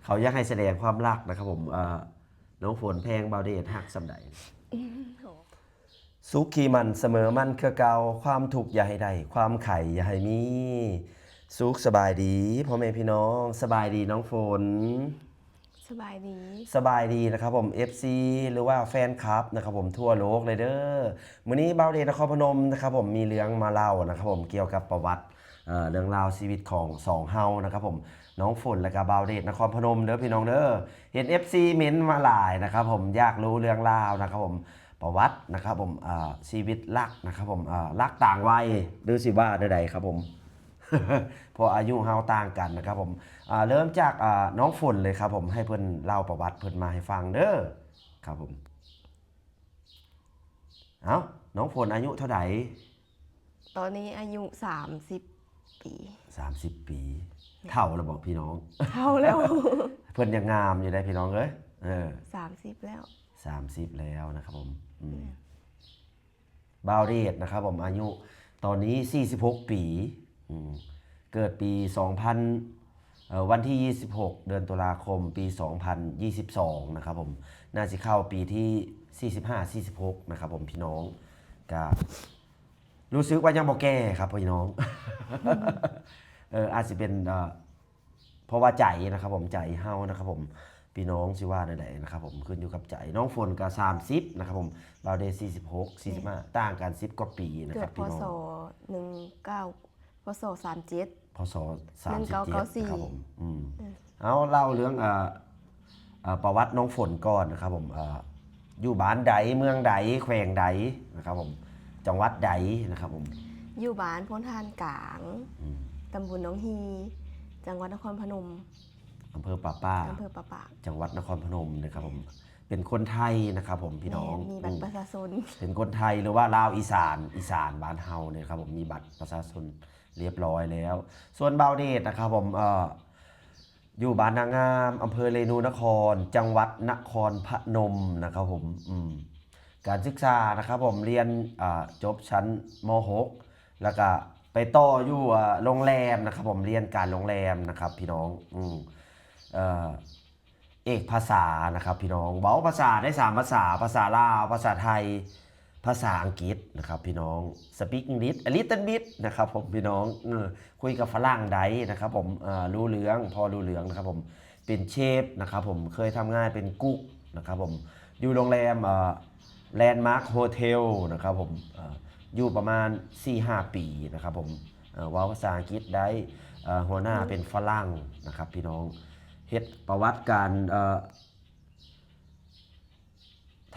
ເຂົາຢາກໃຫ້ສະແດງຄວາມຮັກນະຄັບຜົມ. ເອີ ນ້ອງຝົນແພງບ່າວເດດຮັກສ່ຳໃດ? ສຸກຄີມັນສະເໝີມັນຄືເກົ່າ, ຄວາມທຸກຢ່າໃຫ້ໄດ້, ຄວາມໄຂ້ຢ່າໃຫ້ມີ. ສຸກສະບາຍດີພໍ່ແມ່ພີ່ນ້ອງ, ສະບາຍດີນ້ອງຝົນ. ສະບາຍດີ ສະບາຍດີນະຄັບຜົມ ເອັຟຊີ ຫຼືວ່າແຟນຄລັບນະຄັບຜົມ ທົ່ວໂລກເລີຍເດີ. ມື້ນີ້ບ່າວເດດນະຄອນພະນົມນະຄັບຜົມ ມີເລື່ອງມາເລົ່ານະຄັບຜົມ ກ່ຽວກັບປະຫວັດ ເອີ ເລື່ອງລາວຊີວິດຂອງສອງເຮົານະຄັບຜົມ ນ້ອງຝົນ ແລະກະບ່າວເດດນະຄອນພະນົມເດີພີ່ນ້ອງເດີ. ເຫັນ ເອັຟຊີ ເມັ້ນມາຫຼາຍນະຄັບຜົມ ຢາກຮູ້ເລື່ອງລາວນະຄັບຜົມ ປະຫວັດນະຄັບຜົມ ເອີ ຊີວິດລັກນະຄັບຜົມ ເອີ ລັກຕ່າງໄວ ຫຼືຊິວ່າແນວໃດຄັບຜົມ ເພາະອາຍຸເຮົາຕ່າງກັນນະຄັບຜົມ. ເລີ່ມຈາກ ເອີ ນ້ອງຝົນເລີຍຄັບຜົມ ໃຫ້ເພິ່ນເລົ່າປະຫວັດເພິ່ນມາໃຫ້ຟັງເດີຄັບຜົມ. ເອົ້າ ນ້ອງຝົນອາຍຸເທົ່າໃດ? ຕອນນີ້ອາຍຸສາມສິບປີ. ສາມສິບປີ ແມ່ນ ເຖົ້າແລ້ວບໍພີ່ນ້ອງ? ເຖົ້າແລ້ວ ເພິ່ນຍັງງາມຢູ່ເດ້ພີ່ນ້ອງເອີຍ. ເອີ ສາມສິບແລ້ວ ສາມສິບແລ້ວນະຄັບຜົມ. ອືມ ແມ່ນ ບ່າວເດດນະຄັບຜົມ ອາຍຸຕອນນີ້ສີ່ສິບຫົກປີ. ອືມ ເກີດປີສອງພັນ ເອີ ວັນທີຊາວຫົກ ເດືອນຕຸລາຄົມ ປີສອງພັນຊາວສອງນະຄັບຜົມ. ໜ້າຊິເຂົ້າປີທີສີ່ສິບຫ້າ ສີ່ສິບຫົກນະຄັບຜົມ ພີ່ນ້ອງ. ກະ ຮູ້ສຶກວ່າຍັງບໍ່ແກ່ຄັບພີ່ນ້ອງ. ເອີ ອາດຊິເປັນ ເອີ ເພາະວ່າໃຈນະຄັບຜົມ ໃຈເຮົານະຄັບຜົມ ພີ່ນ້ອງຊິວ່າແນວໃດນະຄັບຜົມ ຂຶ້ນຢູ່ກັບໃຈ. ນ້ອງຝົນກະສາມສິບນະຄັບຜົມ ບ່າວເດດສີ່ສິບຫົກ ສີ່ສິບຫ້າ ຕ່າງກັນສິບກວ່າປີນະຄັບ ພີ່ນ້ອງ. ເກີດ ພ.ສ. ໜຶ່ງເກົ້າ ພ.ສ. ສາມເຈັດ ພ.ສ. ໜຶ່ງເກົ້າເກົ້າສີ່ ສາມສິບເຈັດນະຄັບຜົມ. ອືມ ເອີ ເອົາເລົ່າເລື່ອງ ເອີ ເອີ ປະຫວັດນ້ອງຝົນກ່ອນນະຄັບຜົມ. ເອີ ຢູ່ບ້ານໃດ ເມືອງໃດ ແຂວງໃດນະຄັບຜົມ ຈັງຫວັດໃດນະຄັບຜົມ? ຢູ່ບ້ານໂພນທານກາງ ອືມ ຕຳບົນໜອງຮີ່ ຈັງຫວັດນະຄອນພະນົມ. ອຳເພີປາປາກ ອຳເພີປາປາກ ຈັງຫວັດນະຄອນພະນົມນະຄັບຜົມ. ເປັນຄົນໄທນະຄັບຜົມ ພີ່ນ້ອງ. ແມ່ນ ມີບັດ ອືມ ປະຊາຊົນ ເປັນຄົນໄທ ຫຼືວ່າລາວອີສານ ອີສານບ້ານເຮົານີ້ນະຄັບຜົມ ມີບັດປະຊາຊົນລຽບຮ້ອຍແລ້ວ. ສ່ວນບ່າວເດດນະຄັບຜົມ ເອີ ຢູ່ບ້ານນາງາມ ອຳເພີເລນູນະຄອນ ຈັງຫວັດນະຄອນພະນົມນະຄັບຜົມ. ອືມ ການສຶກສານະຄັບຜົມ ຮຽນ ເອີ ຈົບຊັ້ນ ມ.ຫົກ ແລ້ວກະໄປຕໍ່ຢູ່ ເອີ ໂຮງແຮມນະຄັບຜົມ ຮຽນການໂຮງແຮມນະຄັບ ພີ່ນ້ອງ. ອືມ ເອີ ເອກພາສານະຄັບພີ່ນ້ອງ ເວົ້າພາສາໄດ້ສາມພາສາ ພາສາລາວ ພາສາໄທ ພາສາອັງກິດນະຄັບພີ່ນ້ອງ. Speak English a little bit ນະຄັບຜົມ ພີ່ນ້ອງ. ເອີ ຄຸຍກັບຝຣັ່ງໄດ້ນະຄັບຜົມ ເອີ ຮູ້ເລື່ອງ ພໍຮູ້ເລື່ອງນະຄັບຜົມ. ເປັນເຊຟນະຄັບຜົມ ເຄີຍທຳງານເປັນກຸກນະຄັບຜົມ ຢູ່ໂຮງແຮມ ເອີ Landmark Hotel ນະຄັບຜົມ ເອີ ຢູ່ປະມານສີ່ຫ້າປີນະຄັບຜົມ. ເອີ ເວົ້າພາສາອັງກິດໄດ້ ເອີ ຫົວໜ້າເປັນຝຣັ່ງນະຄັບພີ່ນ້ອງ. ເຮັດປະຫວັດການ ເອີ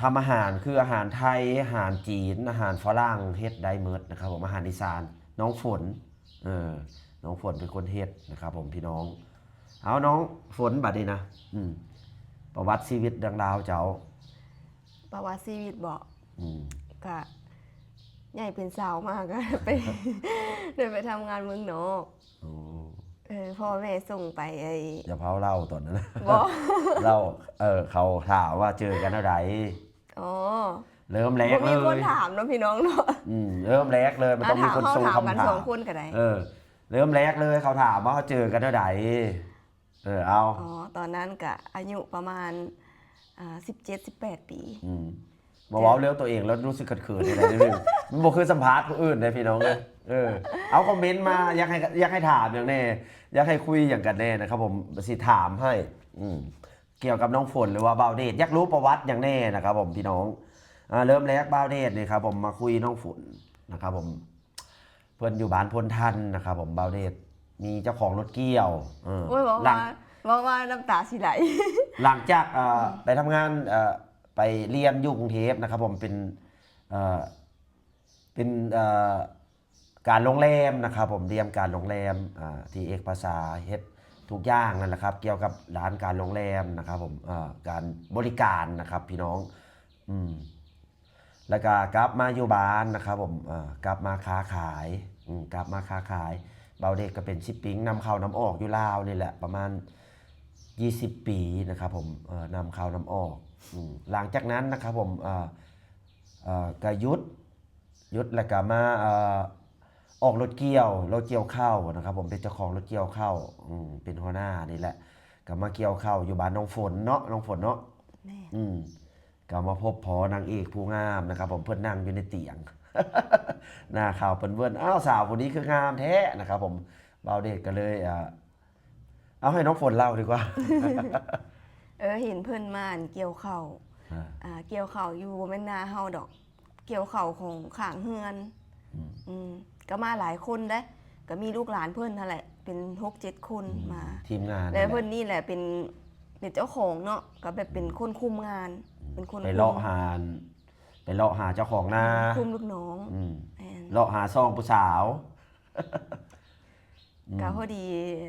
ທຳອາຫານ ຄືອາຫານໄທ ອາຫານຈີນ ອາຫານຝຣັ່ງ ເຮັດໄດ້ໝົດນະຄັບຜົມ. ອາຫານອີສານ ນ້ອງຝົນ ເອີ ນ້ອງຝົນເປັນຄົນເຮັດນະຄັບຜົມ ພີ່ນ້ອງ. ເອົາ ນ້ອງຝົນ ບັດນີ້ນະ ອືມ ປະຫວັດຊີວິດເລື່ອງລາວເຈົ້າ. ປະຫວັດຊີວິດບໍ? ອືມ ກະໃຫຍ່ເປັນສາວມາກະໄດ້ໄປ ໄດ້ໄປທຳງານເມືອງນອກ. ໂອ້ ເອີ ພໍ່ແມ່ສົ່ງໄປ ໄອ້ ຢ່າພາວເລົ່າຕອນນັ້ນນະ. ບໍ່ ເລົ່າ ເອີ ເຂົາຖາມວ່າເຈີກັນແນວໃດ? ອໍ ເລີ່ມແລກເລີຍ ບໍ່ມີຄົນຖາມເນາະພີ່ນ້ອງເນາະ. ອືມ ເລີ່ມແລກເລີຍ ມັນຕ້ອງມີຄົນສົ່ງຄຳຖາມ ສອງຄົນກະໄດ້. ເອີ ເລີ່ມແລກເລີຍ ເຂົາຖາມວ່າເຮົາເຈີກັນແນວໃດ? ເອີ ເອົາ ອໍ ຕອນນັ້ນກະອາຍຸປະມານ ອ່າ ສິບເຈັດ ສິບແປດປີ. ອືມ ບໍ່ເວົ້າເລື່ອງຕົວເອງແລ້ວຮູ້ສຶກເຂີນໆໃດໆ ມັນບໍ່ຄືສຳພາດຜູ້ອື່ນເດ້ພີ່ນ້ອງເອີຍ. ເອີ ເອົາຄອມເມັນມາ ຢາກໃຫ້ ຢາກໃຫ້ຖາມຫຍັງແດ່ ຢາກໃຫ້ຄຸຍຫຍັງກັນແດ່ນະຄັບຜົມ ຊິຖາມໃຫ້. ອືມ ກ່ຽວກັບນ້ອງຝົນ ຫຼືວ່າບ່າວເດດ ຢາກຮູ້ປະຫວັດຫຍັງແດ່ນະຄັບຜົມ ພີ່ນ້ອງ. ອ່າ ເລີ່ມແລກບ່າວເດດນີ້ຄັບຜົມ ມາຄຸຍນ້ອງຝົນນະຄັບຜົມ. ເພິ່ນຢູ່ບ້ານໂພນທັນນະຄັບຜົມ ບ່າວເດດ ມີເຈົ້າຂອງລົດກ່ຽວ. ເອີ ໂອ້ຍ ເວົ້າວ່າ ເວົ້າວ່ານ້ຳຕາຊິໄຫຼ. ຫຼັງຈາກ ເອີ ອືມ ໄປທຳງານ ເອີ ໄປຮຽນຢູ່ກຸງເທບນະຄັບຜົມ ເປັນ ເອີ ເປັນ ເອີ ການໂຮງແຮມນະຄັບຜົມ ຮຽນການໂຮງແຮມ ເອີ ທີ່ເອກພາສາ ເຮັດທຸກຢ່າງນັ້ນແຫຼະຄັບ ກ່ຽວກັບດ້ານການໂຮງແຮມນະຄັບຜົມ ເອີ ການບໍລິການນະຄັບພີ່ນ້ອງ. ອືມ ແລ້ວກະກັບມາຢູ່ບ້ານນະຄັບຜົມ ເອີ ກັບມາຄ້າຂາຍ ອືມ ກັບມາຄ້າຂາຍ. ບ່າວເດດກະເປັນຊິບປິງ ນຳເຂົ້ານຳອອກຢູ່ລາວນີ້ແຫຼະ ປະມານຊາວປີນະຄັບຜົມ ເອີ ນຳເຂົ້ານຳອອກ. ອືມ ຫຼັງຈາກນັ້ນນະຄັບຜົມ ເອີ ເອີ ກະຢຸດ ຢຸດແລ້ວກະມາ ເອີ ອອກລົດກ່ຽວ ລົດກ່ຽວເຂົ້ານະຄັບຜົມ ເປັນເຈົ້າຂອງລົດກ່ຽວເຂົ້າ ອືມ ເປັນຫົວໜ້ານີ້ແຫຼະ. ກໍມາກ່ຽວເຂົ້າຢູ່ບ້ານນ້ອງຝົນເນາະ ນ້ອງຝົນເນາະ. ແມ່ນ. ອືມ ກໍມາພົບພໍນາງເອກຜູ້ງາມນະຄັບຜົມ ເພິ່ນນັ່ງຢູ່ໃນຕຽງ ໜ້າຂາວເປິ້ນເວີ້ນ. ອ້າວ ສາວຜູ້ນີ້ຄືງາມແທ້ນະຄັບຜົມ. ບ່າວເດດກໍເລີຍ ອ່າ ເອົາໃຫ້ນ້ອງຝົນເລົ່າດີກວ່າ. ເອີ ເຫັນເພິ່ນມາ ອັນ ກ່ຽວເຂົ້າ ອ່າ ອ່າ ກ່ຽວເຂົ້າຢູ່ ບໍ່ແມ່ນນາເຮົາດອກ ກ່ຽວເຂົ້າຂອງຂ້າງເຮືອນ. ອືມ ອືມ ກໍມາຫຼາຍຄົນເດ້ ກໍມີລູກຫຼານເພິ່ນຫັ້ນແຫຼະ ເປັນຫົກເຈັດຄົນ ອືມ ມາ ທີມງານ ແລ້ວເພິ່ນນີ້ແຫຼະເປັນ ເປັນເຈົ້າຂອງເນາະ ກໍແບບເປັນ ອືມ ຄົນຄຸມງານ ອືມ ເປັນຄົນ ໄປເລາະ ຄຸມ ຫາ ໄປເລາະຫາເຈົ້າຂອງນາ ອືມ ຄຸມລູກນ້ອງ. ອືມ ແມ່ນ. ເລາະຫາຊ່ອງຜູ້ສາວ. ອືມ ກໍພໍດີ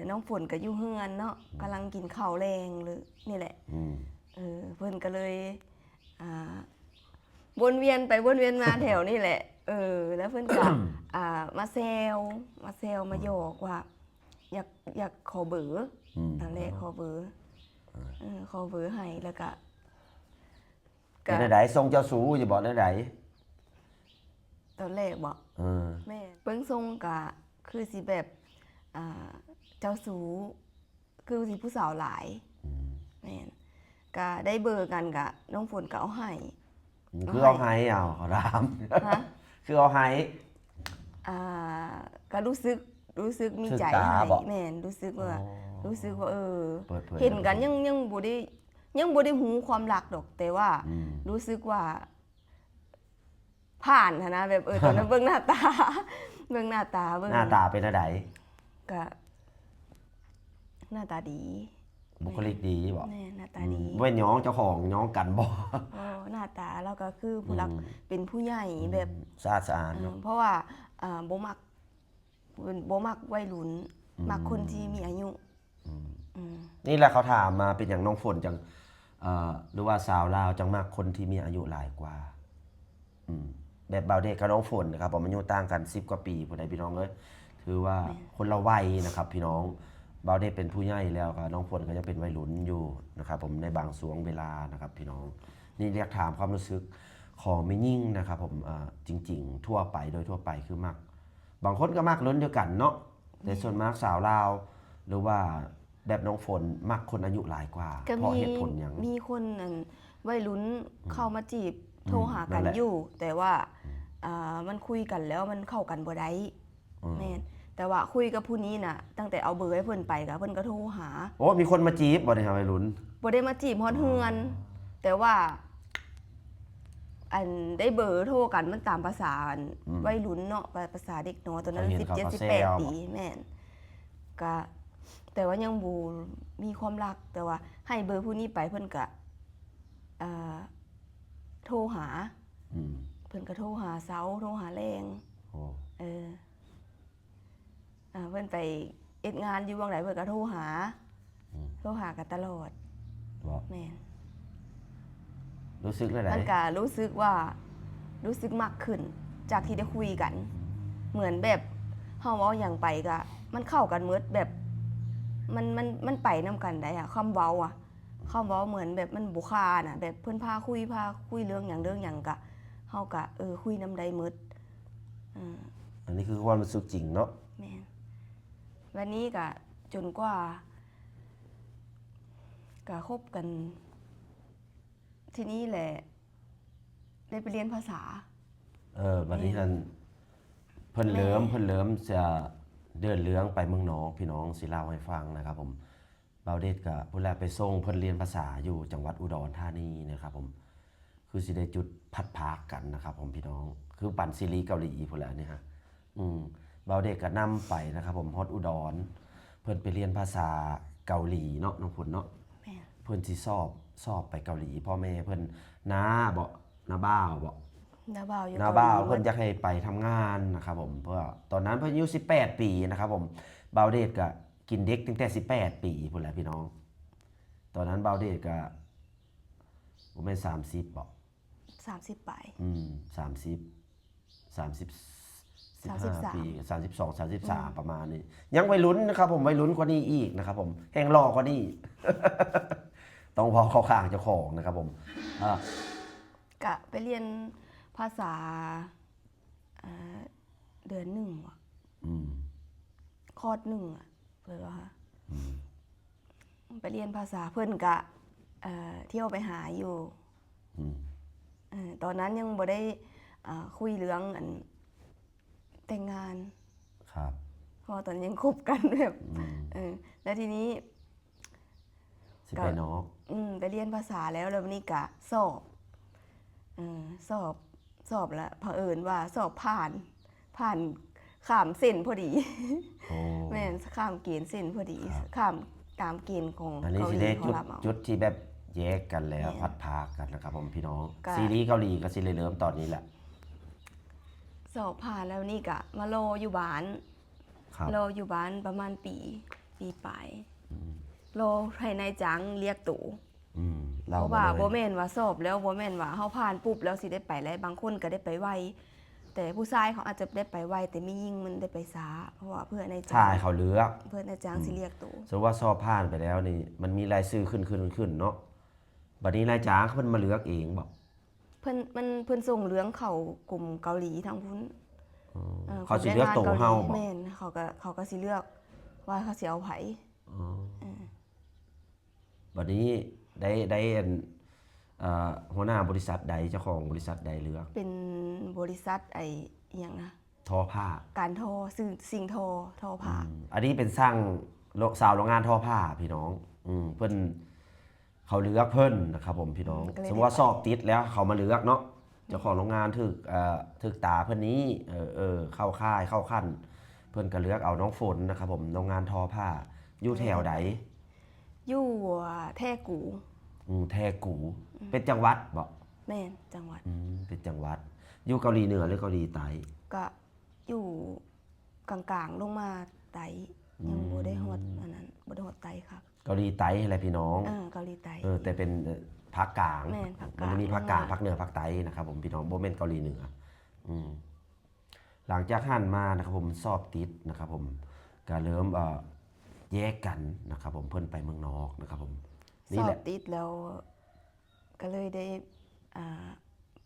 ນ້ອງຝົນກໍຢູ່ເຮືອນເນາະ ອືມ ກຳລັງກິນເຂົ້າແລງ ຫຼື ນີ້ແຫຼະ. ອືມ ເອີ ເພິ່ນກໍເລີຍ ອ່າ ວົນວຽນໄປວົນວຽນມາແຖວນີ້ແຫຼະ. ເອີ ແລ້ວເພິ່ນກໍ ອ່າ ມາແຊວ ມາແຊວ ອືມ ມາຫຍອກວ່າ ຢາກ ຢາກຂໍເບີ. ອືມ ນັ້ນແຫຼະ ຂໍເບີ. ອ່າ ເອີ ຂໍເບີໃຫ້ ແລ້ວກໍ ເປັນແນວໃດ ຊົງເຈົ້າຊູ້ຢູ່ບໍ່ ແນວໃດ? ຕອນແລກບໍ? ເອີ ແມ່ນ ເບິ່ງຊົງກະຄືຊິແບບ ອ່າ ເຈົ້າຊູ້ ຄືຊິຜູ້ສາວຫຼາຍ. ອືມ ແມ່ນ. ກະໄດ້ເບີກັນ ກະນ້ອງຝົນກໍເອົາໃຫ້. ອືມ ຄືເອົາໃຫ້ ເອົາ ເຂົາຖາມ. ຮະ? ຄືເອົາໃຫ້? ອ່າ ກະຮູ້ສຶກ ຮູ້ສຶກມີໃຈໃຫ້. ຖືກຕາບໍ? ແມ່ນ ຮູ້ສຶກວ່າ ອໍ ຮູ້ສຶກວ່າ ເອີ ເປີດເຜີຍ ເຫັນກັນ ແລ້ວກໍ ຍັງ ຍັງບໍ່ໄດ້ ຍັງບໍ່ໄດ້ຮູ້ຄວາມລັກດອກ ແຕ່ວ່າ ອືມ ຮູ້ສຶກວ່າຜ່ານຫັ້ນນະ ແບບ ເອີ ຕອນນັ້ນເບິ່ງໜ້າຕາ ເບິ່ງໜ້າຕາ ເບິ່ງ ໜ້າຕາເປັນແນວໃດ? ກະໜ້າຕາດີ ບຸກຄະລິກດີບໍ? ແມ່ນ ໜ້າຕາດີ. ອືມ ບໍ່ແມ່ນຍ້ອງເຈົ້າຂອງ ຍ້ອງກັນບໍ? ບໍ່ ໜ້າຕາລາວກໍຄືຜູ້ຫຼັກ ອືມ ເປັນຜູ້ໃຫຍ່ ອືມ ແບບ ສະອາດສະອ້ານເນາະ. ເອີ ເພາະວ່າ ອ່າ ບໍ່ມັກ ເພິ່ນບໍ່ມັກໄວລຸ້ນ ອືມ ມັກຄົນທີ່ມີອາຍຸ. ອືມ ອືມ ນີ້ແຫຼະເຂົາຖາມມາ ເປັນຫຍັງນ້ອງຝົນຈັ່ງ ເອີ ຫຼືວ່າສາວລາວຈັ່ງມັກຄົນທີ່ມີອາຍຸຫຼາຍກວ່າ? ອືມ ແບບບ່າວເດດກັບນ້ອງຝົນນະຄັບ ອາຍຸຕ່າງກັນສິບກວ່າປີພຸ້ນໃດພີ່ນ້ອງເອີຍ ຖືວ່າ ແມ່ນ ຄົນລະໄວນະຄັບພີ່ນ້ອງ. ບ່າວເດດເປັນຜູ້ໃຫຍ່ແລ້ວ ກໍນ້ອງຝົນກໍຍັງເປັນໄວລຸ້ນຢູ່ນະຄັບຜົມ ໃນບາງຊ່ວງເວລານະຄັບພີ່ນ້ອງ. ນີ້ຢາກຖາມຄວາມຮູ້ສຶກຂອງແມ່ຍິງນະຄັບຜົມ ເອີ ຈິງໆ ທົ່ວໄປ ໂດຍທົ່ວໄປຄືມັກ ບາງຄົນກໍມັກລຸ້ນດຽວກັນເນາະ ແຕ່ ແມ່ນ ສ່ວນມາກສາວລາວ ຫຼືວ່າແບບນ້ອງຝົນ ມັກຄົນອາຍຸຫຼາຍກວ່າ ກໍ ເພາະ ມີ ເຫດຜົນຫຍັງ? ມີຄົນ ອັນ ໄວລຸ້ນ ອືມ ເຂົ້າມາຈີບ ອືມ ໂທຫາກັນ ນັ້ນແຫຼະ ຢູ່ ແຕ່ວ່າ ອືມ ອ່າ ມັນຄຸຍກັນແລ້ວມັນເຂົ້າກັນບໍ່ໄດ້. ອືມ ແມ່ນ ແຕ່ວ່າຄຸຍກັບຜູ້ນີ້ນະ ຕັ້ງແຕ່ເອົາເບີໃຫ້ເພິ່ນໄປ ກໍເພິ່ນກໍໂທຫາ. ໂອ້ ມີຄົນມາຈີບບໍ່ນີ້ຫາໄວລຸ້ນ? ບໍ່ໄດ້ມາຈີບຮອດເຮືອນ ອໍ ແຕ່ວ່າ ອັນ ໄດ້ເບີໂທກັນ ມັນຕາມພາສາ ອັນ ອືມ ໄວລຸ້ນເນາະ ພາສາເດັກນ້ອຍ ຕອນນັ້ນ ສິບເຈັດ ສິບແປດປີ. ແມ່ນ. ກະ ແຕ່ວ່າຍັງບໍ່ມີຄວາມລັກ ແຕ່ວ່າໃຫ້ເບີຜູ້ນີ້ໄປ ເພິ່ນກະ ເອີ ໂທຫາ. ອືມ ເພິ່ນກະໂທຫາເຊົ້າ ໂທຫາແລງ. ໂອ້ ເອີ ອ່າ ເພິ່ນໄປເຮັດງານຢູ່ບ່ອນໃດ ເພິ່ນກໍໂທຫາ. ອືມ ໂທຫາກັນຕະຫຼອດບໍ? ແມ່ນ. ຮູ້ສຶກແນວໃດ? ມັນກະຮູ້ສຶກວ່າ ຮູ້ສຶກມັກຂຶ້ນ ຈາກທີ່ໄດ້ຄຸຍກັນ. ເໝືອນແບບເຮົາເວົ້າຫຍັງໄປກະ ມັນເຂົ້າກັນໝົດ ແບບ ມັນ ມັນ ມັນໄປນຳກັນໄດ້ອະ ຄຳເວົ້າອະ. ຄຳເວົ້າເໝືອນແບບມັນບໍ່ຄານະ ແບບເພິ່ນພາຄຸຍ ພາຄຸຍເລື່ອງຫຍັງເລື່ອງຫຍັງກະ ເຮົາກະ ເອີ ຄຸຍນຳໄດ້ໝົດ. ເອີ ອັນນີ້ຄືຄວາມຮູ້ສຶກຈິງເນາະ. ແມ່ນ. ບາດນີ້ກະຈົນກວ່າ ກະຄົບກັນ ທີນີ້ແຫຼະ ໄດ້ໄປຮຽນພາສາ. ເອີ ບາດນີ້ຫັ້ນ ແມ່ນ ເພິ່ນເລີ່ມ ແມ່ນ ເພິ່ນເລີ່ມຈະເດີນເລື່ອງໄປເມືອງນອກ ພີ່ນ້ອງ ຊິເລົ່າໃຫ້ຟັງນະຄັບຜົມ. ບ່າວເດດກະພຸ້ນແຫຼະ ໄປສົ່ງເພິ່ນຮຽນພາສາຢູ່ຈັງຫວັດອຸດອນທານີນະຄັບຜົມ. ຄືຊິໄດ້ຈຸດພັດພາກກັນນະຄັບຜົມພີ່ນ້ອງ ຄືປັນຊີຣີເກົາຫຼີພຸ້ນແຫຼະນີ້ຮະ. ອືມ ບ່າວເດດກະນຳໄປນະຄັບຜົມ ຮອດອຸດອນ ເພິ່ນໄປຮຽນພາສາເກົາຫຼີເນາະ ນ້ອງຝົນເນາະ. ແມ່ນ. ເພິ່ນຊິສອບ ສອບໄປເກົາຫຼີ ພໍ່ແມ່ເພິ່ນ ນ້າບໍ ນ້າບ່າວບໍ ນ້າບ່າວຢູ່ ນ້າບ່າວເກົາຫຼີ ເພິ່ນຢາກໃຫ້ໄປທຳງານນະຄັບຜົມ ເພາະວ່າຕອນນັ້ນເພິ່ນອາຍຸສິບແປດປີນະຄັບຜົມ. ບ່າວເດດກະ ກິນເດັກຕັ້ງແຕ່ສິບແປດປີພຸ້ນແຫຼະພີ່ນ້ອງ. ຕອນນັ້ນບ່າວເດດກະບໍ່ແມ່ນສາມສິບບໍ? ສາມສິບປາຍ. ອືມ ສາມສິບ ສາມສິບ ສິບຫ້າ ສາມສິບສາມ ປີ ສາມສິບສອງ ສາມສິບສາມ ອືມ ປະມານນີ້ ຍັງໄວລຸ້ນນະຄັບຜົມ ໄວລຸ້ນກວ່ານີ້ອີກນະຄັບຜົມ ແຮ່ງຫຼໍ່ກວ່ານີ້ ຕ້ອງເວົ້າເຂົ້າຂ້າງເຈົ້າຂອງນະຄັບຜົມ. ອ່າ ກະໄປຮຽນພາສາ ອ່າ ເດືອນໜຶ່ງຫວະ? ອືມ ຄອດໜຶ່ງອະ ເພິ່ນວ່າ ອືມ ໄປຮຽນພາສາ ເພິ່ນກະ ເອີ ທ່ຽວໄປຫາຢູ່. ອືມ ເອີ ຕອນນັ້ນຍັງບໍ່ໄດ້ ເອີ ຄຸຍເລື່ອງອັນແຕ່ງງານ. ຄັບ ເພາະວ່າຕອນນັ້ນຍັງຄົບກັນແບບ ອືມ ເອີ ແລ້ວທີນີ້ ຊິໄປນອກ ອືມ ໄປຮຽນພາສາແລ້ວ ແລ້ວບາດນີ້ກະສອບ ເອີ ສອບ ສອບແລ້ວ ຜະເອີນວ່າສອບຜ່ານ ຜ່ານ ຂ້າມເສັ້ນພໍດີ. ໂອ້ ແມ່ນ ຂ້າມເກນເສັ້ນພໍດີ ຄັບ ຂ້າມຕາມເກນຂອງເກົາຫຼີເຂົາຮັບເອົາ. ອັນນີ້ຊິໄດ້ຈຸດ ຈຸດທີ່ແບບແຍກກັນແລ້ວ ແມ່ນ ພັດພາກກັນນະຄັບຜົມພີ່ນ້ອງ. ກະ ຊີຣີເກົາຫຼີກະຊິເລີ່ມຕອນນີ້ແຫຼະ. ສອບຜ່ານແລ້ວນີ້ກະມາລໍຢູ່ບ້ານ ຄັບ ລໍຢູ່ບ້ານປະມານປີ ປີປາຍ ອືມ ລໍໃຫ້ນາຍຈ້າງລຽກໂຕ. ອືມ ເພາະວ່າບໍ່ແມ່ນວ່າສອບແລ້ວ ບໍ່ແມ່ນວ່າເຮົາຜ່ານປຸບແລ້ວຊິໄດ້ໄປເລີຍ. ບາງຄົນກະໄດ້ໄປໄວ ແຕ່ຜູ້ຊາຍເຂົາອາດຈະໄດ້ໄປໄວ ແຕ່ແມ່ຍິງມັນໄດ້ໄປຊ້າ ເພາະວ່າເພື່ອນາຍຈ້າງ ຖ້າໃຫ້ເຂົາເລືອກ ເພື່ອນາຍຈ້າງ ອືມ ຊິລຽກໂຕ. ສົມມຸດວ່າສອບຜ່ານໄປແລ້ວນີ້ ມັນມີລາຍຊື່ຂຶ້ນໆໆເນາະ ບາດນີ້ນາຍຈ້າງເພິ່ນມາເລືອກເອງບໍ? ເພິ່ນ ມັນ ເພິ່ນສົ່ງເລື່ອງເຂົ້າກົມເກົາຫຼີທາງພຸ້ນ. ອໍ ເອີ ເຂົາຊິເລືອກໂຕເຮົາບໍ? ແມ່ນ ເຂົາກະ ເຂົາກະຊິເລືອກວ່າເຂົາຊິເອົາໃຜ. ອໍ ເອີ ບາດນີ້ໄດ້ ໄດ້ອັນ ເອີ ຫົວໜ້າບໍລິສັດໃດ ເຈົ້າຂອງບໍລິສັດໃດເລືອກ? ເປັນບໍລິສັດໄອ້ ອີ່ຫຍັງນະ ທໍຜ້າ ການທໍ ຊິງ ຊິງທໍ ທໍຜ້າ. ອືມ ອັນນີ້ເປັນຊ່າງ ຊາວໂລງງານທໍຜ້າພີ່ນ້ອງ. ອືມ ເພິ່ນ ເຂົາເລືອກເພິ່ນນະຄັບຜົມພີ່ນ້ອງ. ອືມ ສົມມຸດວ່າສອບຕິດແລ້ວເຂົາມາເລືອກເນາະ ເຈົ້າຂອງໂລງງານຖືກ ເອີ ຖືກຕາເພິ່ນນີ້ ເອີ ເອີ ເຂົ້າຂ່າຍເຂົ້າຂັ້ນ ເພິ່ນກະເລືອກເອົານ້ອງຝົນນະຄັບຜົມ. ໂລງງານທໍຜ້າ ຢູ່ແຖວໃດ? ຢູ່ແທກູ. ອືມ ແທກູ ອືມ ເປັນຈັງຫວັດບໍ? ແມ່ນ ຈັງຫວັດ. ອືມ ເປັນຈັງຫວັດ. ຢູ່ເກົາຫຼີເໜືອ ຫຼື ເກົາຫຼີໃຕ້? ກະ ຢູ່ກາງໆລົງມາໃຕ້. ອືມ ຍັງບໍ່ໄດ້ຮອດອັນນັ້ນ ບໍ່ໄດ້ຮອດໃຕ້ຄັກ. ເກົາຫຼີໃຕ້ຫັ້ນແຫຼະພີ່ນ້ອງ. ເອີ ເກົາຫຼີໃຕ້. ເອີ ແຕ່ເປັນ ເອີ ພາກກາງ. ແມ່ນ ພາກກາງ. ມັນຈະມີພາກກາງ ພາກເໜືອ ພາກໃຕ້ນະຄັບຜົມພີ່ນ້ອງ ບໍ່ແມ່ນເກົາຫຼີເໜືອ. ອືມ ຫຼັງຈາກຫັ້ນມານະຄັບຜົມ ສອບຕິດນະຄັບຜົມ ກະເລີ່ມ ເອີ ແຍກກັນນະຄັບຜົມ ເພິ່ນໄປເມືອງນອກນະຄັບຜົມ. ນີ້ແຫຼະ ສອບຕິດແລ້ວ ກະເລີຍໄດ້ ອ່າ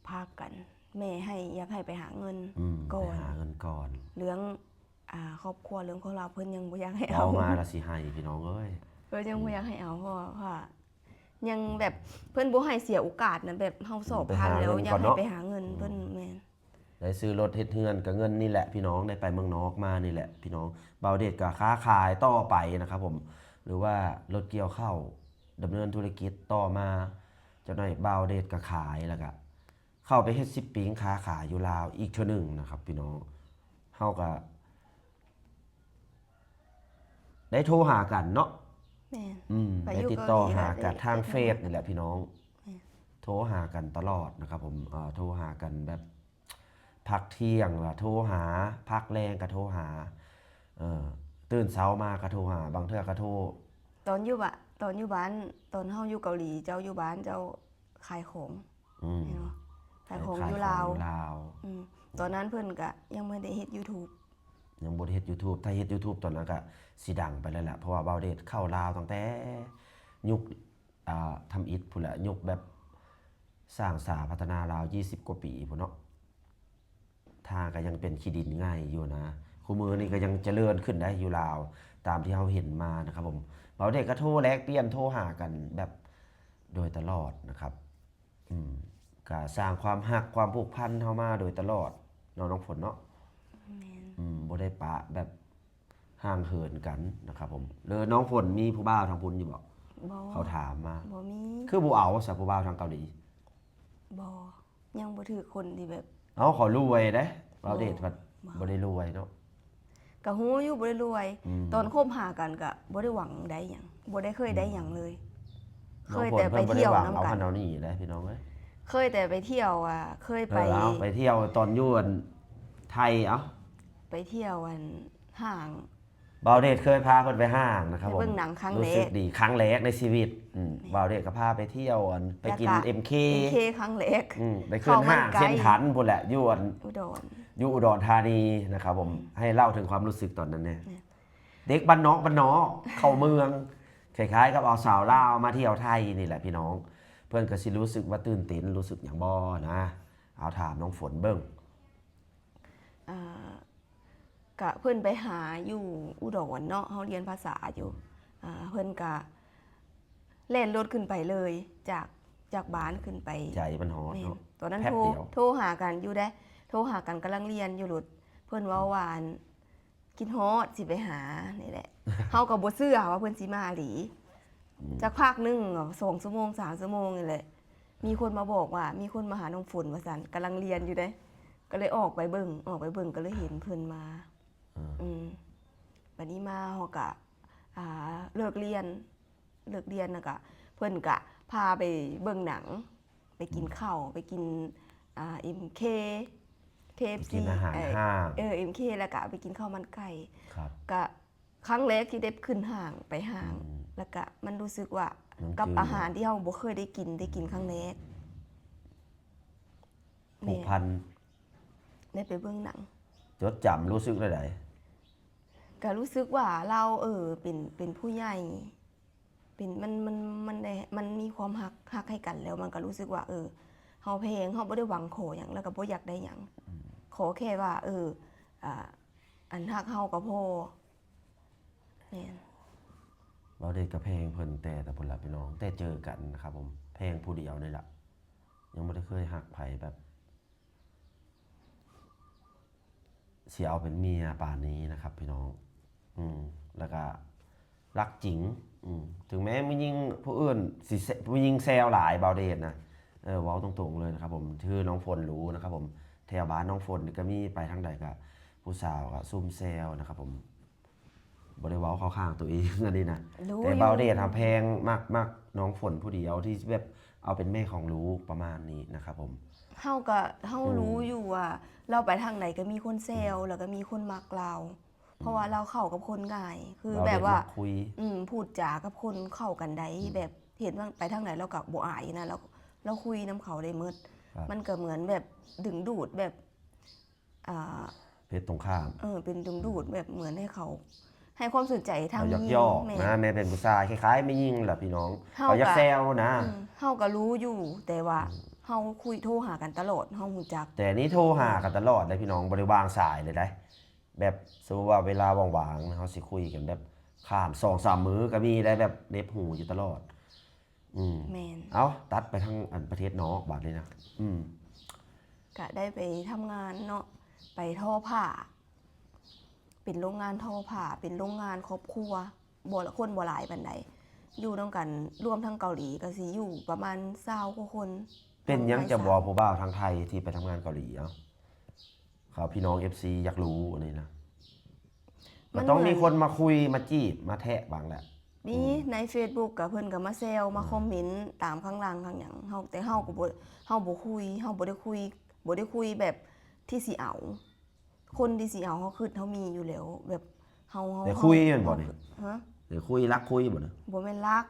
ພາກກັນ ແມ່ໃຫ້ ຢາກໃຫ້ໄປຫາເງິນ ອືມ ກ່ອນ ໄປຫາເງິນກ່ອນ. ເລື່ອງ ອ່າ ຄອບຄົວ ເລື່ອງຄວາມລັບ ເພິ່ນຍັງບໍ່ຢາກໃຫ້ເອົາ. ເວົ້າມາລະຊິໄຫ້ພີ່ນ້ອງເອີຍ. ເພິ່ນຍັງ ອືມ ບໍ່ຢາກໃຫ້ເອົາ ເພາະວ່າ ເພາະວ່າຍັງແບບ ເພິ່ນບໍ່ໃຫ້ເສຍໂອກາດນະ ແບບເຮົາສອບຜ່ານແລ້ວ ຢາກໃຫ້ໄປຫາເງິນ ອືມ ເພິ່ນ. ແມ່ນ ໄດ້ຊື້ລົດເຮັດເຮືອນກະເງິນນີ້ແຫຼະພີ່ນ້ອງ ໄດ້ໄປເມືອງນອກມານີ້ແຫຼະພີ່ນ້ອງ. ບ່າວເດດກະຄ້າຂາຍຕໍ່ໄປນະຄັບຜົມ ຫຼືວ່າລົດກ່ຽວເຂົ້າ ດຳເນີນທຸລະກິດຕໍ່ມາ. ຈັກໜ້ອຍບ່າວເດດກະຂາຍ ແລ້ວກະເຂົ້າໄປເຮັດຊິບປິງຄ້າຂາຍຢູ່ລາວອີກເທື່ອໜຶ່ງນະຄັບພີ່ນ້ອງ. ເຮົາກະໄດ້ໂທຫາກັນເນາະ. ແມ່ນ ອືມ ໄປຢູ່ເກົາຫຼີ ໄດ້ຕິດຕໍ່ຫາກັນທາງເຟສນີ້ແຫຼະພີ່ນ້ອງ. ແມ່ນ ໂທຫາກັນຕະຫຼອດນະຄັບຜົມ ເອີ ໂທຫາກັນແບບ ພັກທ່ຽງລະໂທຫາ ພັກແລງກະໂທຫາ ເອີ ຕື່ນເຊົ້າມາກະໂທຫາ ບາງເທື່ອກະໂທ. ຕອນຢູ່ບ້ານ ຕອນຢູ່ບ້ານ ຕອນເຮົາຢູ່ເກົາຫຼີ ເຈົ້າຢູ່ບ້ານ ເຈົ້າຂາຍຂອງ. ອືມ ແມ່ນບໍ່? ຂາຍຂອງຢູ່ລາວ. ອືມ ຕອນນັ້ນເພິ່ນກະຍັງບໍ່ໄດ້ເຮັດຢູທູບ. ຍັງບໍ່ໄດ້ເຮັດຢູທູບ. ຖ້າເຮັດຢູທູບຕອນນັ້ນກະຊິດັງໄປແລ້ວລະ ເພາະວ່າບ່າວເດດເຂົ້າລາວຕັ້ງແຕ່ຍຸກ ອ່າ ທຳອິດພຸ້ນແຫຼະ ຍຸກແບບສ້າງສາພັດທະນາລາວ ຊາວກວ່າປີພຸ້ນເນາະ. ທ່າກະຍັງເປັນຂີ້ດິນໄງ່ຢູ່ນະ. ຄູ່ມື້ນີ້ກະຍັງຈະເລີນຂຶ້ນໄດ໋ຢູ່ລາວ ຕາມທີ່ເຮົາເຫັນມານະຄັບຜົມ. ບ່າວເດດກະໂທແລກປ່ຽນ ໂທຫາກັນແບບໂດຍຕະຫຼອດນະຄັບ. ອືມ ກະສ້າງຄວາມຮັກຄວາມຜູກພັນເຮົາມາໂດຍຕະຫຼອດເນາະ ນ້ອງຝົນເນາະ. ແມ່ນ ອືມ ບໍ່ໄດ້ປະແບບ ຫ່າງເຫີນກັນນະຄັບຜົມ. ແລ້ວນ້ອງຝົນມີຜູ້ບ່າວທາງພຸ້ນຢູ່ບໍ່? ບໍ່ ເຂົາຖາມມາ. ບໍ່ມີ. ຄືບໍ່ເອົາຊະຜູ້ບ່າວທາງເກົາຫຼີ? ບໍ່ ຍັງບໍ່ຖືກຄົນທີ່ແບບ. ເອົ້າ ເຂົາລວຍເດ້. ບ່າວເດດພັດບໍ່ໄດ້ລວຍເນາະ. ກະຮູ້ຢູ່ບໍ່ໄດ້ລວຍ. ອືມ ຕອນຄົບຫາກັນກະບໍ່ໄດ້ຫວັງໄດ້ຫຍັງ ບໍ່ໄດ້ເຄີຍໄດ້ຫຍັງເລີຍ. ອືມ ເຄີຍແຕ່ໄປທ່ຽວນຳກັນ ເອົາຫັ້ນເອົານີ້ເດ້ພີ່ນ້ອງເອີຍ. ເຄີຍແຕ່ໄປທ່ຽວ ອ່າ ເຄີຍໄປ ເອີ ເອົາ ໄປທ່ຽວຕອນຢູ່ອັນໄທ ເອົາ ໄປທ່ຽວອັນຫ້າງ. ບ່າວເດດເຄີຍພາເພິ່ນໄປຫ້າງນະຄັບ ໄປເບິ່ງໜັງຄັ້ງແລກ ຮູ້ສຶກດີ ຄັ້ງແລກໃນຊີວິດ. ອືມ ແມ່ນ ບ່າວເດດກະພາໄປທ່ຽວ ອັນ ໄປກິນ ເອັມເຄ ເອັມເຄ ຄັ້ງແລກ. ອືມ ໄປຂຶ້ນຫ້າງເຊັນທັນພຸ້ນແຫຼະ ຢູ່ອັນ ອຸດອນ ຢູ່ອຸດອນທານີນະຄັບຜົມ. ອືມ ໃຫ້ເລົ່າເຖິງຄວາມຮູ້ສຶກຕອນນັ້ນແດ່. ແມ່ນ ເດັກບ້ານນອກ ບ້ານນອກ ເຂົ້າເມືອງ ຄ້າຍໆກັບເອົາສາວລາວມາທ່ຽວໄທນີ້ແຫຼະພີ່ນ້ອງ. ເພິ່ນກະຊິຮູ້ສຶກວ່າຕື່ນເຕັ້ນ ຮູ້ສຶກຫຍັງບໍ່ນະ? ເອົາ ຖາມນ້ອງຝົນເບິ່ງ. ອ່າ ກະເພິ່ນໄປຫາຢູ່ອຸດອນເນາະ ເຮົາຮຽນພາສາຢູ່. ອ່າ ເພິ່ນກະ ແລ່ນລົດຂຶ້ນໄປເລີຍ ຈາກ ຈາກບ້ານຂຶ້ນໄປ ໃຈມັນຮອດເນາະ ແມ່ນ ຕອນນັ້ນ ແປັບດຽວ ໂທ ໂທຫາກັນຢູ່ເດ້ ໂທຫາກັນ ກຳລັງລຽນຢູ່ ລົດ ເພິ່ນເວົ້າວ່າ ອັນ ຄິດຮອດ ຊິໄປຫາ ນີ້ແຫຼະ ເຮົາກໍບໍ່ເຊື່ອວ່າເພິ່ນຊິມາອີ່ຫຼີ ອືມ ຈັກພັກໜຶ່ງ ສອງຊົ່ວໂມງ ສາມຊົ່ວໂມງນີ້ແຫຼະ ມີຄົນມາບອກວ່າ ມີຄົນມາຫານ້ອງຝົນວ່າຊັ້ນ ກຳລັງລຽນຢູ່ເດ້ ກໍເລີຍອອກໄປເບິ່ງ ອອກໄປເບິ່ງ ກໍເລີຍເຫັນເພິ່ນມາ ອືມ ອືມ ບັດນີ້ມາ ເຮົາກໍ ອ່າ ເລີກລຽນ ເລີກລຽນແລ້ວກະ ເພິ່ນກະພາໄປເບິ່ງໜັງ ໄປກິນ ອືມ ເຂົ້າ ໄປກິນ ອ່າ ເອັມເຄ ເຄເອັຟຊີ ກິນອາຫານ ເອີ ຮ້ານ ເອີ ເອັມເຄ ແລ້ວກະໄປກິນເຂົ້າມັນໄກ່ ຄັບ ກະຄັ້ງແລກທີ່ໄດ້ຂຶ້ນຫ້າງ ໄປຫ້າງ ອືມ ແລ້ວກະມັນຮູ້ສຶກວ່າ ມັນ ກັບອາຫານທີ່ເຮົາບໍ່ເຄີຍໄດ້ກິນ ໄດ້ກິນຄັ້ງແລກ ຜູກພັນ ແມ່ນ ໄດ້ໄປເບິ່ງໜັງ ຈົດຈຳ ຮູ້ສຶກແນວໃດ? ກະຮູ້ສຶກວ່າລາວ ເອີ ເປັນ ເປັນຜູ້ໃຫຍ່ ເປັນ ມັນ ມັນ ມັນໄດ້ ມັນມີຄວາມຮັກ ຮັກໃຫ້ກັນແລ້ວ ມັນກໍຮູ້ສຶກວ່າ ເອີ ເຮົາແພງ ເຮົາບໍ່ໄດ້ຫວັງຂໍຫຍັງ ແລ້ວກໍບໍ່ຢາກໄດ້ຫຍັງ ອືມ ຂໍແຄ່ວ່າ ເອີ ອ່າ ອັນຮັກເຮົາກໍພໍ ແມ່ນ ບ່າວເດດກໍແພງເພິ່ນແຕ່ ແຕ່ພຸ້ນລະພີ່ນ້ອງ ແຕ່ເຈີກັນນະຄັບຜົມ ແພງຜູ້ດຽວນີ້ລະ ຍັງບໍ່ໄດ້ເຄີຍຮັກໃຜແບບ ຊິເອົາເປັນເມຍປານນີ້ນະຄັບພີ່ນ້ອງ ອືມ ແລ້ວກະຮັກຈິງ ອືມ ເຖິງແມ້ຜູ້ຍິງຜູ້ອື່ນຊິ ຜູ້ຍິງແຊວຫຼາຍບ່າວເດດນະ ເອີ ເວົ້າຕົງໆເລີຍນະຄັບຜົມ ຄືນ້ອງຝົນຮູ້ນະຄັບຜົມ ແຖວບ້ານນ້ອງຝົນນີ້ກໍມີ ໄປທາງໃດກໍຜູ້ສາວກໍຊຸມແຊວນະຄັບຜົມ. ບໍ່ໄດ້ເວົ້າເຂົ້າຂ້າງຕົວເອງອັນນີ້ນະ ແຕ່ບ່າວເດດຫາແພງ ມັກ ມັກນ້ອງຝົນຜູ້ດຽວທີ່ແບບເອົາເປັນແມ່ຂອງລູກປະມານນີ້ນະຄັບຜົມ ເຮົາກໍ ເຮົາ ອືມ ຮູ້ຢູ່ວ່າລາວໄປທາງໃດກໍມີຄົນແຊວ ອືມ ແລ້ວກໍມີຄົນມັກລາວ ອືມ ເພາະວ່າລາວເຂົ້າກັບຄົນງ່າຍ ຄືແບບວ່າ ອືມ ພູດຈາກັບຄົນເຂົ້າກັນໄດ້ ອືມ ແບບເຫັນວ່າໄປທາງໃດລາວກໍບໍ່ອາຍນະ ລາວ ລາວຄຸຍນຳເຂົາໄດ້ໝົດ ມັນກໍເໝືອນແບບດຶງດູດແບບ ອ່າ ເພດຕົງຂ້າມ ເອີ ເປັນດຶງດູດ ອືມ ແບບເໝືອນໃຫ້ເຂົາໃຫ້ຄວາມສົນໃຈທາງຍິງ ຢອກໆ ແມ່ນ ນະ ແມ່ເປັນຜູ້ຊາຍ ຄ້າຍໆແມ່ຍິງລະພີ່ນ້ອງ ເຂົາຢາກແຊວນະ ອືມ ເຮົາກໍຮູ້ຢູ່ ແຕ່ວ່າ ອືມ ເຮົາຄຸຍ ໂທຫາກັນຕະຫຼອດ ເຮົາຮູ້ຈັກ ແຕ່ນີ້ໂທຫາກັນຕະຫຼອດເດ້ພີ່ນ້ອງ ບໍ່ໄດ້ວາງສາຍເລີຍໃດ ແບບສົມມຸດວ່າເວລາວ່າງໆ ເຮົາຊິຄຸຍກັນແບບຂ້າມສອງສາມມື້ກໍມີໄດ໋ ແບບເໜັບຫູຢູ່ຕະຫຼອດ ອືມ ແມ່ນ ເອົ້າ ຕັດໄປທາງອັນປະເທດນອກບາດນີ້ນະ ອືມ ກະໄດ້ໄປທຳງານເນາະ ໄປທໍ້ຜ້າ ເປັນໂຮງງານທໍ້ຜ້າ ເປັນໂຮງງານຄອບຄົວ ບໍ່ ຄົນບໍ່ຫຼາຍປານໃດ ຢູ່ນຳກັນລວມທັງເກົາຫຼີກໍຊິຢູ່ປະມານຊາວກວ່າຄົນ ເປັນຫຍັງຈະບໍ່ເອົາຜູ້ບ່າວທາງໄທທີ່ໄປທຳງານເກົາຫຼີ ເອົ້າ ເຂົາ ພີ່ນ້ອງເອັຟຊີຢາກຮູ້ອັນນີ້ນະ ມັນຕ້ອງມີຄົນມາຄຸຍມາຈີບມາແທະບາງແຫຼະ ມີ ອືມ ໃນເຟສບຸກກໍເພິ່ນກໍມາແຊວມາ ອືມ ຄອມເມັນຕາມຂ້າງຫຼັງຂ້າງຫຍັງ ເຮົາ ແຕ່ເຮົາກໍບໍ່ ເຮົາບໍ່ຄຸຍ ເຮົາບໍ່ໄດ້ຄຸຍ ບໍ່ໄດ້ຄຸຍແບບທີ່ຊິເອົາ ຄົນທີ່ຊິເອົາເຮົາຄຶດເຮົາມີຢູ່ແລ້ວ ແບບເຮົາ ເຮົາ ໄດ້ຄຸຍແມ່ນບໍ່ນີ້? ຮະ? ໄດ້ຄຸຍ ລັກຄຸຍບໍ່ນີ້? ບໍ່ແມ່ນລັກ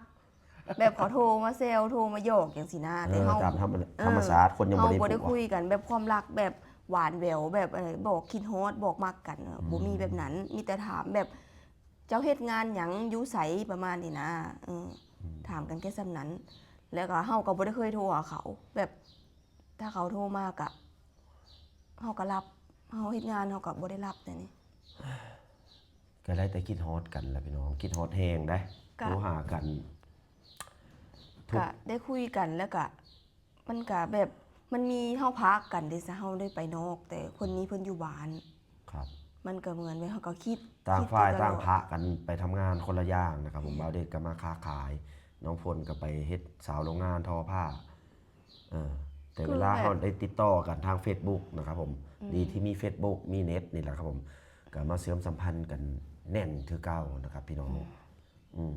ແບບເຂົາໂທມາແຊວ ໂທມາຫຍອກຈັ່ງຊີ້ນະ ເອີ ແຕ່ເຮົາ ຕາມທຳມະ ເອີ ທຳມະຊາດ ຄົນຍັງບໍ່ໄດ້ ເຮົາບໍ່ໄດ້ຄຸຍກັນແບບຄວາມລັກ ແບບຫວານແຫວວ ແບບ ເອີ ບອກຄິດຮອດ ບອກມັກກັນ ອືມ ບໍ່ມີແບບນັ້ນ ມີແຕ່ຖາມແບບ ເຈົ້າເຮັດງານຫຍັງ ຢູ່ໃສ ປະມານນີ້ນະ ເອີ ອືມ ຖາມກັນແຄ່ສ່ຳນັ້ນ ແລ້ວກໍເຮົາກໍບໍ່ໄດ້ເຄີຍໂທຫາເຂົາ ແບບ ຖ້າເຂົາໂທມາກະ ເຮົາກໍຮັບ ເຮົາເຮັດງານເຮົາກໍບໍ່ໄດ້ຮັບແນວນີ້ ກໍໄດ້ແຕ່ຄິດຮອດກັນລະພີ່ນ້ອງ ຄິດຮອດແຮງໃດ໋ ກໍໂທຫາກັນ ກໍໄດ້ຄຸຍກັນ ແລ້ວກະ ມັນກະແບບ ມັນມີ ເຮົາພາກັນເດ້ ຊະ ເຮົາໄດ້ໄປນອກ ແຕ່ຄົນນີ້ເພິ່ນຢູ່ບ້ານ ຄັບ ມັນກໍເໝືອນແບບເຮົາກໍຄິດ ຕ່າງຝ່າຍຕ່າງພາກັນໄປທຳງານຄົນລະຢ່າງນະຄັບຜົມ ອືມ ບ່າວເດດກໍມາຄ້າຂາຍ ນ້ອງຝົນກໍໄປເຮັດສາວໂຮງງານທໍ້ຜ້າ ເອີ ແຕ່ເວລາເຮົາໄດ້ຕິດຕໍ່ກັນທາງເຟສບຸກນະຄັບຜົມ ອືມ ດີທີ່ມີເຟສບຸກ ມີເນັດນີ້ແຫຼະຄັບຜົມ ກໍມາເຊື່ອມສຳພັນກັນແໜ້ນຄືເກົ່ານະຄັບພີ່ນ້ອງ ອືມ ອືມ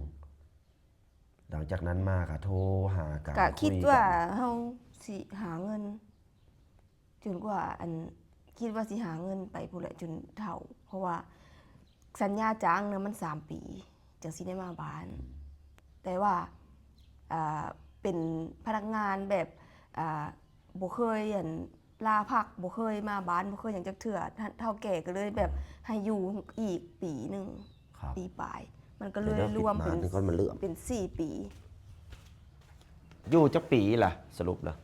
ຫຼັງຈາກນັ້ນມາກໍໂທຫາກັນ ກໍຄິດວ່າເຮົາຊິຫາເງິນ ຈົນກວ່າ ອັນ ຄິດວ່າຊິຫາເງິນໄປພຸ້ນແຫຼະ ຈົນເຖົ້າ ເພາະວ່າສັນຍາຈ້າງນະມັນສາມປີ ຈັ່ງຊິໄດ້ມາບ້ານ ອືມ ແຕ່ວ່າ ອ່າ ເປັນພະນັກງານແບບ ອ່າ ບໍ່ເຄີຍ ອັນ ລາພັກ ບໍ່ເຄີຍມາບ້ານ ບໍ່ເຄີຍຫຍັງຈັກເທື່ອ ເຖົ້າແກ່ກໍເລີຍແບບໃຫ້ຢູ່ອີກປີໜຶ່ງ ປີປາຍ ມັນກໍເລີຍລວມເປັນ ເປັນສີ່ປີ ຢູ່ຈັກປີລະ ສະຫຼຸບລະ?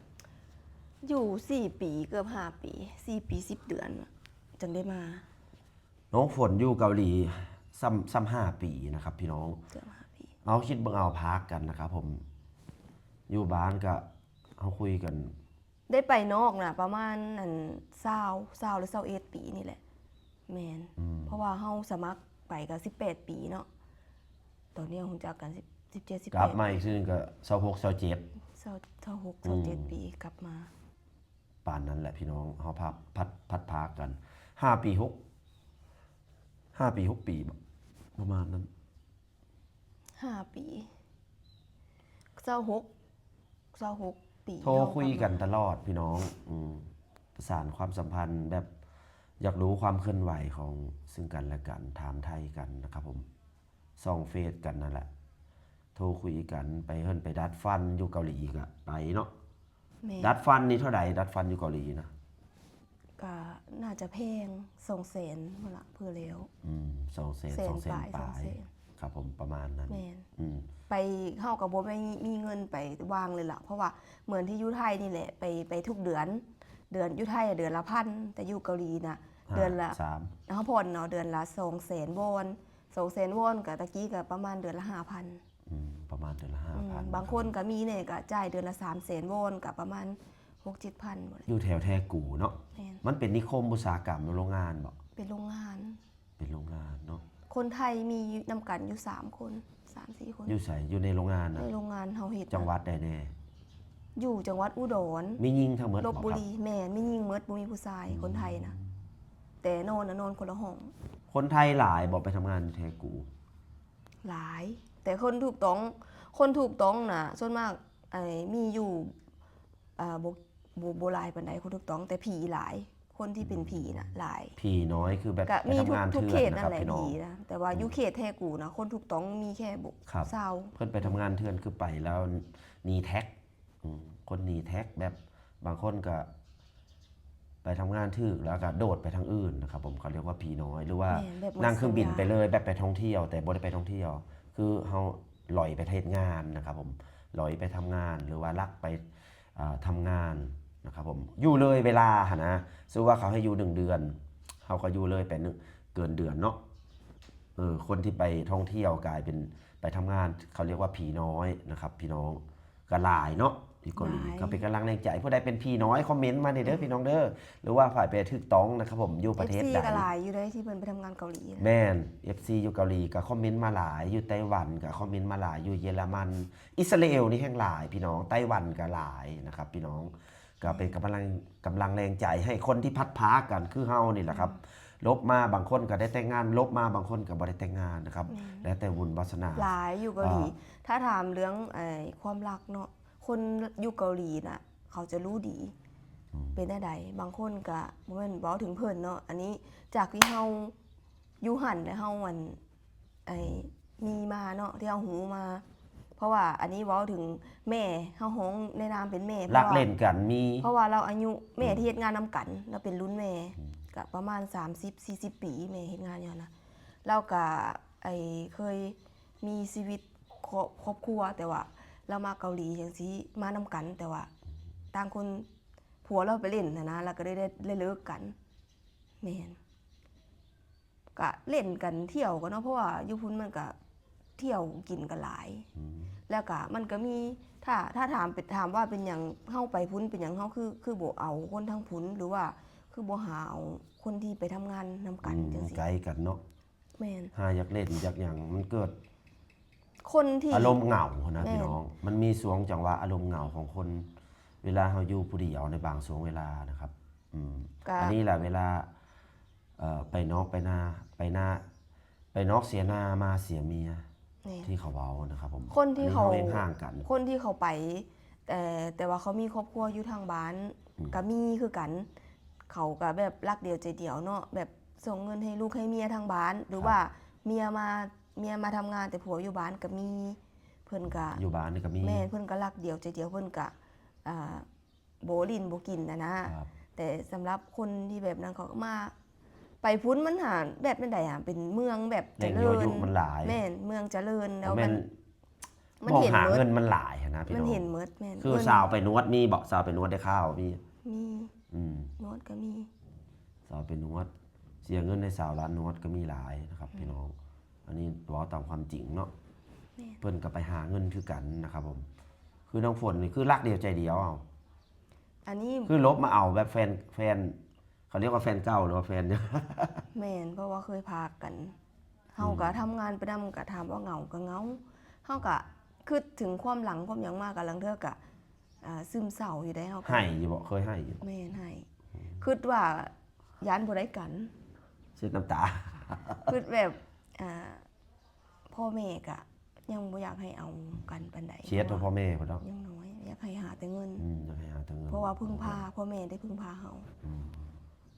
ຢູ່ສີ່ປີ ເກືອບຫ້າປີ ສີ່ປີສິບເດືອນ ຈັ່ງໄດ້ມາ ນ້ອງຝົນຢູ່ເກົາຫຼີຊ່ຳ ຊ່ຳຫ້າປີນະຄັບພີ່ນ້ອງ ເກືອບຫ້າປີ ເຮົາຄິດເບິ່ງເອົາພາກກັນນະຄັບຜົມ ຢູ່ບ້ານກະເຮົາຄຸຍກັນ ໄດ້ໄປນອກນະ ປະມານອັນ ຊາວ ຊາວ ຫຼື ຊາວເອັດປີນີ້ແຫຼະ. ແມ່ນ ອືມ ເພາະວ່າເຮົາສະໝັກໄປກະສິບແປດປີເນາະ ຕອນນີ້ເຮົາຮູ້ຈັກກັນສິບ ສິບເຈັດ ສິບແປດ ກັບມາອີກເທື່ອໜຶ່ງກະຊາວຫົກ ຊາວເຈັດ ຊາວ ຊາວຫົກ ອືມ ຊາວເຈັດປີກັບມາ. ປານນັ້ນແຫຼະພີ່ນ້ອງ ເຮົາພັດ ພັດ ພັດພາກັນຫ້າປີ ຫົກ ຫ້າປີ ຫົກປີບໍ ປະມານນັ້ນ ຫ້າປີ ຊາວຫົກ ຊາວຫົກປີ ໂທຄຸຍກັນຕະຫຼອດພີ່ນ້ອງ ອືມ ປະສານຄວາມສຳພັນ ແບບຢາກຮູ້ຄວາມເຄື່ອນໄຫວຂອງຊຶ່ງກັນແລະກັນ ຖາມໄຖ່ກັນນະຄັບຜົມ ສ່ອງເຟສກັນນັ້ນແຫຼະ ໂທຄຸຍກັນ ໄປເຮືອນໄປດັດຟັນຢູ່ເກົາຫຼີກະໄປເນາະ. ແມ່ນ ດັດຟັນນີ້ເທົ່າໃດ ດັດຟັນຢູ່ເກົາຫຼີນະ? ກະໜ້າຈະແພງ ສອງແສນພຸ້ນລະ ເພື່ອແລ້ວ ອືມ ສອງແສນ ແສນ ສອງແສນປາຍ ປາຍ ສອງແສນ ຄັບຜົມ ປະມານນັ້ນ ແມ່ນ ອືມ ໄປ ເຮົາກະບໍ່ໄດ້ມີເງິນໄປວາງເລີຍລະ ເພາະວ່າເໝືອນທີ່ຢູ່ໄທນີ້ແຫຼະ ໄປ ໄປທຸກເດືອນ ເດືອນ ຢູ່ໄທເດືອນລະພັນ ແຕ່ຢູ່ເກົາຫຼີນະ ເດືອນລະ ເຮົາຜ່ອນເນາະ ເດືອນລະສອງແສນວອນ ສອງແສນວອນ ກະຕະກີ້ກະປະມານເດືອນລະຫ້າພັນ ອືມ ປະມານເດືອນລະຫ້າພັນ ອືມ ບາງຄົນກະມີແດ່ ກະຈ່າຍເດືອນລະສາມແສນວອນ ກະປະມານຫົກເຈັດພັນບໍ່ແຫຼະ ຢູ່ແຖວແທກູເນາະ ແມ່ນ ມັນເປັນນິຄົມອຸດສາຫະກຳ ຫຼື ໂລງງານບໍ? ເປັນໂລງງານ ເປັນໂລງງານເນາະ ຄົນໄທມີນຳກັນຢູ່ສາມຄົນ ສາມສີ່ຄົນ ຢູ່ໃສ? ຢູ່ໃນໂລງງານນະ ໃນໂລງງານເຮົາເຮັດ ຈັງຫວັດໃດແດ່? ຢູ່ຈັງຫວັດອຸດອນ ມີຍິງທັງໝົດ ລົບບຸລີ ບໍ່ຄັບ? ແມ່ນ ມີຍິງໝົດ ບໍ່ມີຜູ້ຊາຍ ອືມ ຄົນໄທນະ ແຕ່ນອນນະ ນອນຄົນລະຫ້ອງ. ຄົນໄທຫຼາຍບໍ່ ໄປທຳງານແທກູ? ຫຼາຍ ແຕ່ຄົນຖືກຕ້ອງ ຄົນຖືກຕ້ອງນະ ສ່ວນມາກ ໄອ້ ມີຢູ່ ອ່າ ບໍ່ ບໍ່ ບໍ່ຫຼາຍປານໃດຄົນຖືກຕ້ອງ ແຕ່ຜີຫຼາຍ ຄົນທີ່ເປັນຜີນະຫຼາຍ. ຜີນ້ອຍຄືແບບ ກະມີ ໄປທຳງານເຖື່ອນນະຄັບພີ່ນ້ອງ ແຕ່ວ່າຢູ່ເຂດແທກູນະ ຄົນຖືກຕ້ອງມີແຄ່ ຊາວ ເພິ່ນໄປທຳງານເຖື່ອນ ຄືໄປແລ້ວໜີແທັກ ອືມ ຄົນໜີແທັກ ແບບບາງຄົນກະໄປທຳງານຖືກ ແລ້ວກະໂດດໄປທາງອື່ນນະຄັບຜົມ ເຂົາຮຽກວ່າຜີນ້ອຍ ຫຼືວ່າ ແມ່ນ ແບບ ນັ່ງເຄື່ອງບິນໄປເລີຍ ແບບໄປທ່ອງທ່ຽວ ແຕ່ບໍ່ໄດ້ໄປທ່ອງທ່ຽວ ຄືເຮົາລອຍໄປເຮັດງານນະຄັບຜົມ ລອຍໄປທຳງານ ຫຼືວ່າລັກໄປ ອ່າ ທຳງານນະຄັບຜົມ ຢູ່ເລີຍເວລາຫັ້ນນະ ສົມມຸດວ່າເຂົາໃຫ້ຢູ່ໜຶ່ງເດືອນ ເຮົາກະຢູ່ເລີຍໄປໜຶ່ງ ເກີນເດືອນເນາະ ເອີ ຄົນທີ່ໄປທ່ອງທ່ຽວກາຍເປັນໄປທຳງານ ເຂົາຮຽກວ່າຜີນ້ອຍນະຄັບພີ່ນ້ອງ ກະຫຼາຍເນາະ ຢູ່ເກົາຫຼີ ກະເປັນກຳລັງແຮງໃຈ ຜູ້ໃດເປັນຜີນ້ອຍຄອມເມັນມາແດ່ເດີພີ່ນ້ອງເດີ ຫຼືວ່າໃຜໄປຖືກຕ້ອງນະຄັບຜົມ ຢູ່ປະເທດໃດ ເອັຟຊີ ກະຫຼາຍຢູ່ເດ້ ທີ່ເພິ່ນໄປທຳງານເກົາຫຼີ ແມ່ນ ເອັຟຊີ ຢູ່ເກົາຫຼີກະຄອມເມັນມາຫຼາຍ ຢູ່ໄຕ້ຫວັນກະຄອມເມັນມາຫຼາຍ ຢູ່ເຢຍລະມັນ ອິດສະຣາເອວນີ້ແຮງຫຼາຍພີ່ນ້ອງ ໄຕ້ຫວັນກະຫຼາຍນະຄັບພີ່ນ້ອງ ກະເປັນກຳລັງ ກຳລັງແຮງໃຈໃຫ້ຄົນທີ່ພັດພາກັນຄືເຮົານີ້ແຫຼະຄັບ ລົບມາບາງຄົນກະໄດ້ແຕ່ງງານ ລົບມາບາງຄົນກະບໍ່ໄດ້ແຕ່ງງານນະຄັບ ແມ່ນ ແລ້ວແຕ່ບຸນວາສະໜາ ຫຼາຍຢູ່ເກົາຫຼີ ຖ້າຖາມເລື່ອງ ໄອ້ ຄວາມລັກເນາະ ຄົນຢູ່ເກົາຫຼີນະ ເຂົາຈະຮູ້ດີ ອືມ ເປັນແນວໃດ ບາງຄົນກະ ບໍ່ແມ່ນເວົ້າເຖິງເພິ່ນເນາະ ອັນນີ້ຈາກທີ່ເຮົາຢູ່ຫັ້ນ ແລະເຮົາ ອັນ ໄອ້ ມີມາເນາະ ທີ່ເຮົາຮູ້ມາ ເພາະວ່າອັນນີ້ເວົ້າເຖິງແມ່ ເຮົາຮ້ອງໃນນາມເປັນແມ່ ເພາະວ່າ ລັກຫຼິ້ນກັນມີ ເພາະວ່າລາວອາຍຸ ແມ່ ອືມ ທີ່ເຮັດງານນຳກັນ ລາວເປັນລຸ້ນແມ່ ອືມ ກະປະມານສາມສິບ ສີ່ສິບປີ ແມ່ເຮັດງານຢູ່ຫັ້ນນະ ລາວກະ ໄອ້ ເຄີຍມີຊີວິດຄອບ ຄອບຄົວ ແຕ່ວ່າລາວມາເກົາຫຼີຈັ່ງຊີ້ ມານຳກັນ ແຕ່ວ່າຕ່າງຄົນ ຜົວລາວໄປຫຼິ້ນຫັ້ນນະ ລາວກະໄດ້ ໄດ້ ໄດ້ເລີກກັນ ແມ່ນ ກະຫຼິ້ນກັນ ທ່ຽວກັນເນາະ ເພາະວ່າຢູ່ພຸ້ນມັນກະທ່ຽວກິນກັນຫຼາຍ ອືມ ແລ້ວກະມັນກະມີ ຖ້າ ຖ້າຖາມ ຖາມວ່າເປັນຫຍັງເຮົາໄປພຸ້ນ ເປັນຫຍັງເຮົາຄື ຄືບໍ່ເອົາຄົນທາງພຸ້ນ ຫຼືວ່າຄືບໍ່ຫາເອົາຄົນທີ່ໄປທຳງານນຳກັນ ອືມ ຈັ່ງຊີ້ ໃກ້ກັນເນາະ ແມ່ນ ຫາຢາກຫຼິ້ນຢາກຫຍັງ ມັນເກີດ ຄົນທີ່ ອາລົມເຫງົາຫັ້ນນະ ແມ່ນ ພີ່ນ້ອງ ມັນມີຊ່ວງຈັງຫວະອາລົມເຫງົາຂອງຄົນ ເວລາເຮົາຢູ່ຜູ້ດຽວໃນບາງຊ່ວງເວລານະຄັບ ອືມ ກະ ອັນນີ້ລະເວລາ ເອີ ໄປນອກໄປນາ ໄປນາ ໄປນອກເສຍໜ້າມາເສຍເມຍ ແມ່ນ ທີ່ເຂົາເວົ້ານະຄັບຜົມ ຄົນທີ່ເຂົາ ອັນນີ້ເຮົາເຮັດຮ່າງກັນ ຄົນທີ່ເຂົາໄປ ແຕ່ ແຕ່ວ່າເຂົາມີຄອບຄົວຢູ່ທາງບ້ານ ອືມ ກະມີຄືກັນ ເຂົາກະແບບລັກດຽວໃຈດຽວເນາະ ແບບສົ່ງເງິນໃຫ້ລູກໃຫ້ເມຍທາງບ້ານ ຫຼືວ່າ ເມຍມາ ເມຍມາທຳງານແຕ່ຜົວຢູ່ບ້ານກະມີ ເພິ່ນກະ ຢູ່ບ້ານນີ້ກະມີ ແມ່ນ ເພິ່ນກະລັກດຽວໃຈດຽວ ເພິ່ນກະ ອ່າ ບໍ່ຫຼິ້ນບໍ່ກິນຫັ້ນນະ ແຕ່ສຳລັບຄົນທີ່ແບບນັ້ນ ເຂົາກະມາ ໄປພຸ້ນມັນຫາແບບແນວໃດຫາ ເປັນເມືອງແບບຈະເລີນ ແຫຼ່ງທີ່ອາຍຸມັນຫຼາຍ ແມ່ນ ເມືອງຈະເລີນ ແລ້ວມັນ ມັນເຫັນໝົດ ເງິນມັນຫຼາຍຫັ້ນນະ ພີ່ນ້ອງ ມັນເຫັນໝົດ ແມ່ນ ຄືສາວໄປນວດມີບໍ? ສາວໄປນວດໄດ້ຂ່າວມີ ມີ ອືມ ນວດກະມີ ສາວໄປນວດ ເສຍເງິນໃຫ້ສາວຮ້ານນວດກະມີຫຼາຍນະຄັບ ອືມ ພີ່ນ້ອງ ອັນນີ້ເວົ້າຕາມຄວາມຈິງເນາະ ແມ່ນ ເພິ່ນກໍໄປຫາເງິນຄືກັນນະຄັບຜົມ. ຄືນ້ອງຝົນນີ້ຄືຮັກດຽວໃຈດຽວເອົາ ອັນນີ້ຄືຫຼົບມາເອົາແບບແຟນ ແຟນ ເຂົາຮຽກວ່າແຟນເກົ່າ ຫຼືວ່າແຟນ ແມ່ນ ເພາະວ່າເຄີຍພາກກັນ ເຮົາກໍ ອືມ ທຳງານໄປນຳ ກໍຖາມວ່າເຫງົາກໍເຫງົາ ເຮົາກໍຄິດເຖິງຄວາມຫຼັງຄວາມຫຍັງມາ ກໍລາງເທື່ອກໍ ອ່າ ຊຶມເສົ້າຢູ່ເດ້ ເຮົາກໍ ໄຫ້ຢູ່ບໍ່? ເຄີຍໄຫ້ຢູ່ບໍ່? ແມ່ນ ໄຫ້ ອືມ ຄິດວ່າຢ້ານບໍ່ໄດ້ກັນ ເຊັດນ້ຳຕາ ຄິດແບບ ອ່າ ພໍ່ແມ່ກະຍັງບໍ່ຢາກໃຫ້ເອົາກັນປານໃດ ເຄຍໂທພໍ່ແມ່ພຸ້ນເນາະ ຍັງນ້ອຍ ຢາກໃຫ້ຫາແຕ່ເງິນ ອືມ ຢາກໃຫ້ຫາແຕ່ເງິນ ເພາະວ່າເພິ່ງພາພໍ່ແມ່ໄດ້ເພິ່ງພາເຮົາ ອືມ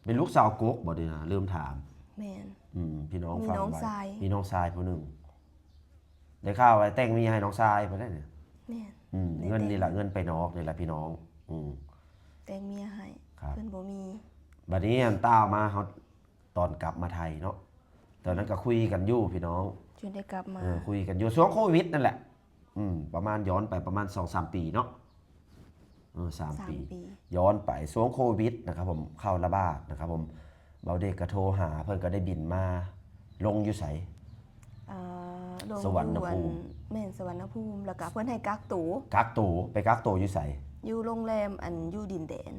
ເປັນລູກສາວກົກບໍ່ນີ້ນະ? ລືມຖາມ ແມ່ນ ອືມ ພີ່ນ້ອງ ມີນ້ອງຊາຍ ມີນ້ອງຊາຍຜູ້ໜຶ່ງ ໄດ້ຂ່າວວ່າແຕ່ງເມຍໃຫ້ນ້ອງຊາຍພຸ້ນແຫຼະນີ້ ແມ່ນ ອືມ ໄດ້ແຕ່ງ ເງິນນີ້ລະ ເງິນໄປນອກນີ້ລະພີ່ນ້ອງ ອືມ ແຕ່ງເມຍໃຫ້ ເພິ່ນບໍ່ມີ ບັດນີ້ອັນຕ່າມາເຮົາ ຕອນກັບມາໄທເນາະ ຕອນນັ້ນກໍຄຸຍກັນຢູ່ພີ່ນ້ອງ ຈົນໄດ້ກັບມາ ເອີ ຄຸຍກັນຢູ່ຊ່ວງໂຄວິດນັ້ນແຫຼະ ອືມ ປະມານ ຍ້ອນໄປປະມານສອງສາມປີເນາະ ເອີ ສາມ ສາມປີ ປີ ຍ້ອນໄປຊ່ວງໂຄວິດນະຄັບຜົມ ເຂົ້າລະບາດນະຄັບຜົມ ບ່າວເດດກໍໂທຫາ ເພິ່ນກໍໄດ້ບິນມາ ລົງຢູ່ໃສ? ເອີ ລົງ ສະຫວັນນະພູມ ຢູ່ອັນ ແມ່ນ ສະຫວັນນະພູມ ແລ້ວກະເພິ່ນໃຫ້ກັກໂຕ ກັກໂຕ ໄປກັກໂຕຢູ່ໃສ? ຢູ່ໂຮງແຮມອັນຢູ່ດິນແດງ